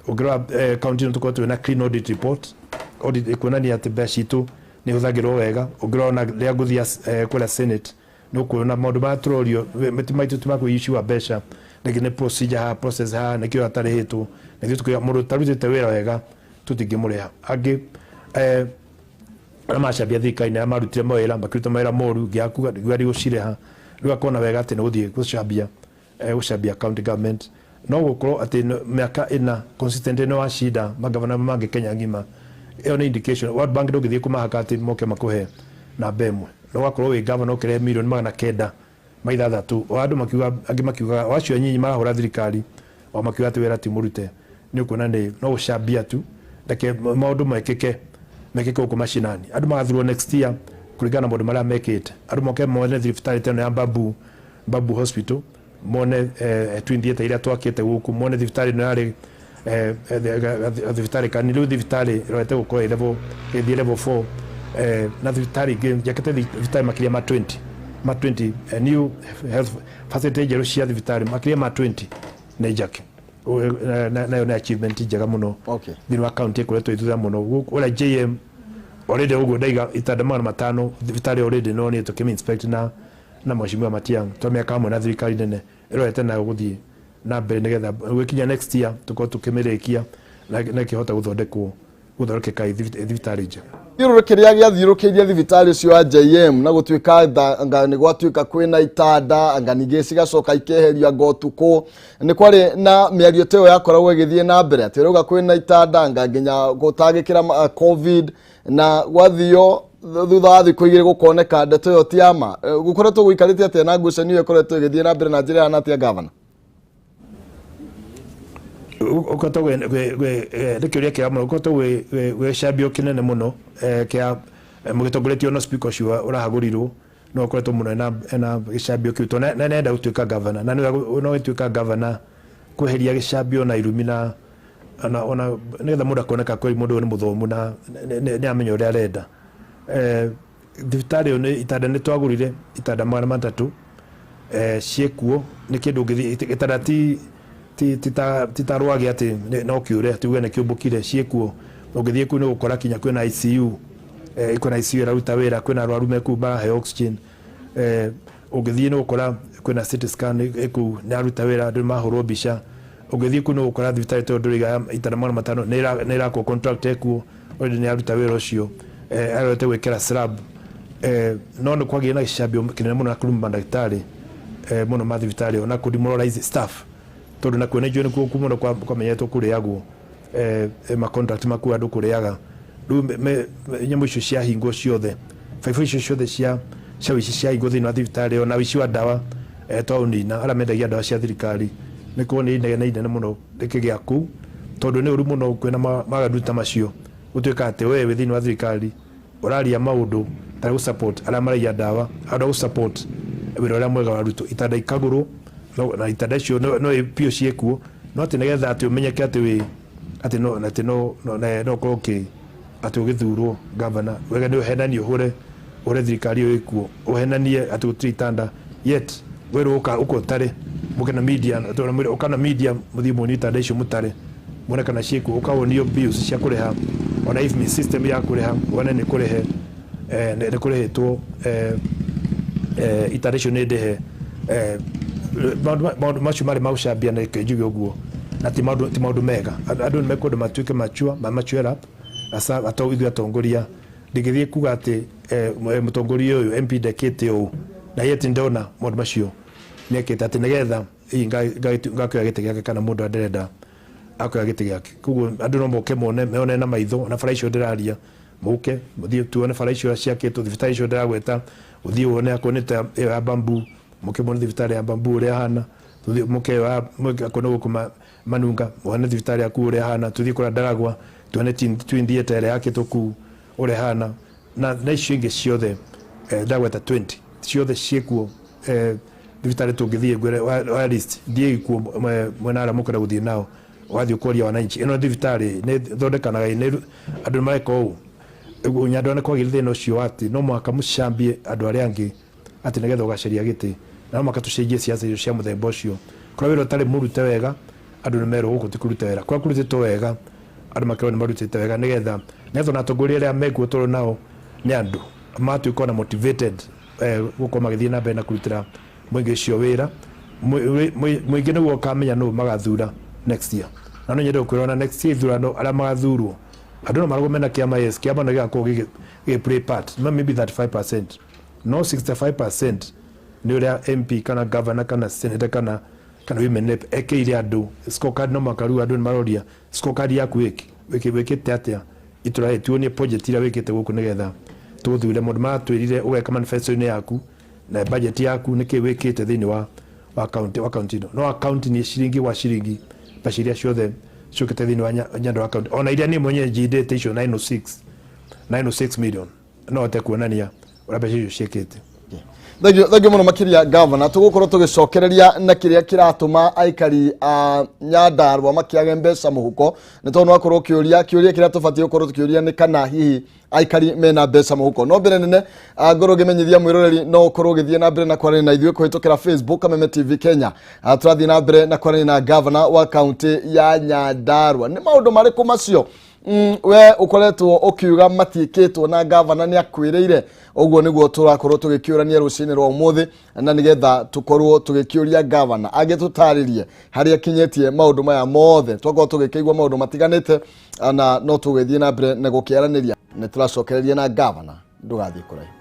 Ũngĩrora county ĩno tũkoretwo twĩna clean audit report, audit ĩkuonania atĩ mbeca citũ nĩ ihũthagĩrwo wega. Ũngĩrora ona rĩrĩa ngũthiĩ kũrĩa Senate nĩ ũkuona maũndũ marĩa tũrorio maitũ ti ma kũiywo mbeca, rĩngĩ nĩ procedure haha, process haha, nĩkĩo atarĩhĩtwo. Na ithuĩ tũkauga mũndũ ũtarutĩte wĩra wega tũtingĩmũrĩha. Angĩ arĩa macambia thirikari nĩ arĩa marutire mawĩra, makĩruta mawĩra moru, ngĩakuga nĩguo ndigũcirĩha. Rĩu akona wega atĩ nĩ gũthiĩ gũcambia county government. No gũkorwo atĩ mĩaka 4 consistent nĩ wacinda magavana mangĩ Kenya ng'ima, ĩyo nĩ indication. World Bank ndũngĩthiĩ kũmahaka atĩ moke makũhe namba ĩmwe. No wakorwo wĩ gavana ũkĩrehe mirioni 906, o andũ makiuga, angĩ makiugaga o acio anyinyi marahũra thirikari, o makiuga atĩ wĩra ti mũrute. Nĩ ũkuona nĩ no gũcambia tu, reke maũndũ mekĩke gũkũ macinani. Andũ magathurwo next year kũringana na maũndũ marĩa mekĩte. Andũ moke mone thibitarĩ ta ĩno ya Babu Hospital, mone twin theatre iria twakĩte gũkũ, mone thibitarĩ ĩno yarĩ thibitarĩ kanini, rĩu thibitarĩ ĩrorete gũkorwo ĩ level, ĩthiĩ level 4, na thibitarĩ ingĩ njakĩte thibitarĩ makĩria ma 20, ma 20 new health facility njerũ cia thibitarĩ makĩria ma 20 nĩ njake. Nayo nĩ achievement njega mũno thĩinĩ wa county ĩkoretwo ĩ thutha mũno. Ũrĩa JM already ũguo ndaiga itanda 500 thibitarĩ already no nĩ tũkĩmĩ inspect na mheshimiwa Matiang'i twa mĩaka hamwe na thirikari nene ĩrorete nayo gũthiĩ na mbere nĩgetha gwĩkinya next year tũkorwo tũkĩmĩrĩkia na ĩkĩhota gũthondekeka ĩ thibitarĩ njega. Thiũrũrũ kĩrĩa gĩathiũrũkĩirie thibitarĩ ũcio wa JM na gũtuĩka anga nĩ gwatuĩka kwĩna itanda, anga ningĩ cigacoka ikeherio anga ũtukũ, nĩ kwarĩ na mĩario ta ĩyo yakoragwo ĩgĩthiĩ na mbere atĩ ũrauga kwĩna itanda anga nginya gũtangĩkĩra COVID, na gwathio thutha wa thikũ 2 gũkoneka ndeto ĩyo ti ya ma. Gũkoretwo gũikarĩte atĩa na ngucanio ĩyo ĩkoretwo ĩgĩthiĩ na mbere na njĩra ĩhana atĩa, gavana? Ũkoretwo nĩ kĩũria kĩega mũno. Ũkoretwo gwĩ gĩcambio kĩnene mũno kĩa mũgĩtongoretio na speaker ũcio ũrahagũrirwo, no ũkoretwo mũno ena gĩcambio kĩu, tondũ na nĩarenda gũtuĩka gavana, na no gũtuĩka gavana kweheria gĩcambio na irumi na ona nĩgetha mũndũ akoneka kweli mũndũ ũyũ nĩ mũthomu na nĩ amenya ũrĩa arenda. Thibitarĩ ĩyo nĩ itanda nĩ twagũrire itanda 300, ciĩkuo nĩ kĩndũ ũngĩthiĩ gĩtanda ti ta rwagĩ atĩ no kĩũre atĩ uge nĩ kĩũmbũkire, ciĩkuo. Ũngĩthiĩ kũu nĩ ũgũkora kinya kwĩna ICU, kwĩna ICU ĩraruta wĩra, kwĩna arwaru me kũu maraheo oxygen. Ũngĩthiĩ nĩ ũgũkora kwĩna CT scan ĩ kũu nĩ ĩraruta wĩra, andũ nĩ marahũrwo mbica. Ũngĩthiĩ kũu nĩ ũgũkora thibitarĩ tondũ ndũrĩiga itanda 500 nĩ ĩrakwo contract ĩkuo already nĩ yaruta wĩra ũcio, arorete gwĩkĩra slab. No nĩ kwagĩire na gĩcambio kĩnene mũno na kũruma mandagĩtarĩ mũno ma thibitarĩ ĩyo na kũ demoralize staff, tondũ nakuo nĩ njũĩ nĩkuo mũno kwamenyetwo kũrĩagwo ma contract makuo andũ kũrĩaga. Rĩu nyamũ icio ciahingwo ciothe, baibũ icio ciothe cia ũici ciahingwo thĩinĩ wa thibitarĩ ĩyo, na ũici wa ndawa twaũnina, arĩa mendagia ndawa cia thirikari nĩ kuo nĩ inegene inene mũno rĩkĩgĩa kũu, tondũ nĩ ũru mũno kwĩna magadu ta macio gũtuĩka atĩ we wĩ thĩinĩ wa thirikari ũraria maũndũ ta gũ support arĩa maraiya ndawa, andũ a gũ support wĩra ũrĩa mwega ũrarutwo. Itanda ikagũrwo na itanda icio no biũ ciĩkuo, no atĩ nĩgetha atĩ ũmenyeke atĩ wĩ atĩ no atĩ no no ũkorwo ũkĩ atĩ ũgĩthurwo gavana, wega nĩ ũhenanie ũhũre thirikari ĩyo ĩkuo, ũhenanie atĩ gũtirĩ itanda, yet werwo ũka ũtare mũke na media, ũka na media mũthiĩ muonie itanda icio mũtare muone kana ciĩkuo, ũkawonio bills cia kũrĩha, ona if system ya kũrĩha wone nĩ kũrĩhe nĩ kũrĩhĩtwo, itanda icio nĩ ndĩhe. Maũndũ macio marĩ ma gũcambia, na reke njuge ũguo, na ti maũndũ mega. Andũ nĩ mekwenda matuĩke mature, ma mature up asa ithuĩ atongoria. Ndingĩthiĩ kuga atĩ mũtongoria ũyũ MP ndekĩte ũũ. Na yet ndona maũndũ macio nĩekĩte atĩ nĩgetha hihi ngakĩoya gĩtĩ gĩake kana mũndũ ndĩrenda akoya gĩtĩ gĩake. Koguo andũ no moke mone, mone na maitho na bara icio ndĩraria, mũke mũthiĩ tuone bara icio ciakĩtwo, thibitarĩ icio ndĩragweta, ũthiĩ wone akorwo nĩ ta ĩyo ya bambu, mũke muone thibitarĩ ya bambu ũrĩa hana, tũthiĩ mũke ĩyo ya akorwo nĩ gũkũ Manunga, wone thibitarĩ yaku ũrĩa hana, tũthiĩ kũrĩa Ndaragwa tuone twin theatre ĩrĩa yakĩtwo kũu ũrĩa hana, na icio ingĩ ciothe ndagweta 20 ciothe ciĩkuo. Thibitarĩ tũngĩthiĩ ngwĩre wa list thiĩi kuo mwena arĩa mũkwenda gũthiĩ nao, ũgathiĩ ũkoria wananchi ĩno thibitarĩ nĩ ĩthondekanaga, nĩ andũ nĩ mareka ũũ. Ũguo Nyandarua nĩ kwagĩrĩire thĩna ũcio wa atĩ no mũhaka mũcambie andũ arĩa angĩ atĩ nĩgetha ũgacaria gĩtĩ, na no mũhaka tũcenjie siasa icio cia mũthemba ũcio. Kũrĩa wĩra ũtarĩ mũrute wega, andũ nĩ merwo gũkũ ti kũrute wĩra, kũrĩa kũrutĩtwo wega, andũ makerwo nĩ marutĩte wega, nĩgetha ona atongoria arĩa mekuo tũrĩ nao nĩ andũ matuĩka ona motivated gũkorwo magĩthiĩ na mbere na kũrutĩra mũingĩ ũcio wĩra. Mũingĩ nĩguo ũkamenya nũ magathura next year. Na no nyende gũkwĩra ona next year ithurano arĩa magathurwo, andũ no marũgame na kĩama, yes, kĩama no gĩgakorwo gĩgĩ play part no maybe 35%, no 65% nĩ ũrĩa MP kana governor kana senator kana women rep ekĩire andũ. Scorecard no mũhaka rĩu andũ nĩ maroria scorecard yaku wĩkĩte atĩa itũra rĩrĩ, tuonie project iria wĩkĩte gũkũ nĩgetha tũgũthure. Mũndũ maratwĩrire ũgeka manifesto-inĩ yaku na budget yaku nĩkĩ wĩkĩte thĩinĩ wa county ĩno. No wa county nĩ ciringi gwa ciringi, mbeca iria ciothe ciũkĩte thĩinĩ wa Nyandarua county, ona iria niĩ mwenyewe njindĩte icio 906 million, no hote kuonania ũrĩa mbeca icio ciĩkĩte. Thank you, thank you mũno makĩria, Governor. Tũgũkorwo tũgĩcokereria na kĩrĩa kĩratũma aikari a Nyandarua makĩage mbeca mũhuko, nĩ tondũ nĩwakorwo ũkĩũria kĩũria kĩrĩa tũbatiĩ gũkorwo tũkĩũria nĩ kana hihi aikari mena mbeca mũhuko. No mbere nene, ngorwo ngĩmenyithia mwĩroreri no ũkorwo ũgĩthiĩ na mbere na kwaranĩria na ithuĩ kũhĩtũkĩra Facebook Kameme TV Kenya. Tũrathiĩ na mbere na kwaranĩria na Governor wa kaunti ya Nyandarua. Nĩ maũndũ marĩkũ macio we ũkoretwo ũkiuga matiĩkĩtwo na gavana nĩ akwĩrĩire? Ũguo nĩguo tũrakorwo tũgĩkĩũrania rũcinĩ rwa ũmũthĩ, na nĩgetha tũkorwo tũgĩkĩũria gavana angĩtũtarĩrie harĩa akinyĩtie maũndũ maya mothe. Twakorwo tũgĩkĩigua maũndũ matiganĩte na no tũgĩthiĩ na mbere na gũkĩaranĩria. Nĩ tũracokereria na gavana, ndũgathiĩ kũraihu.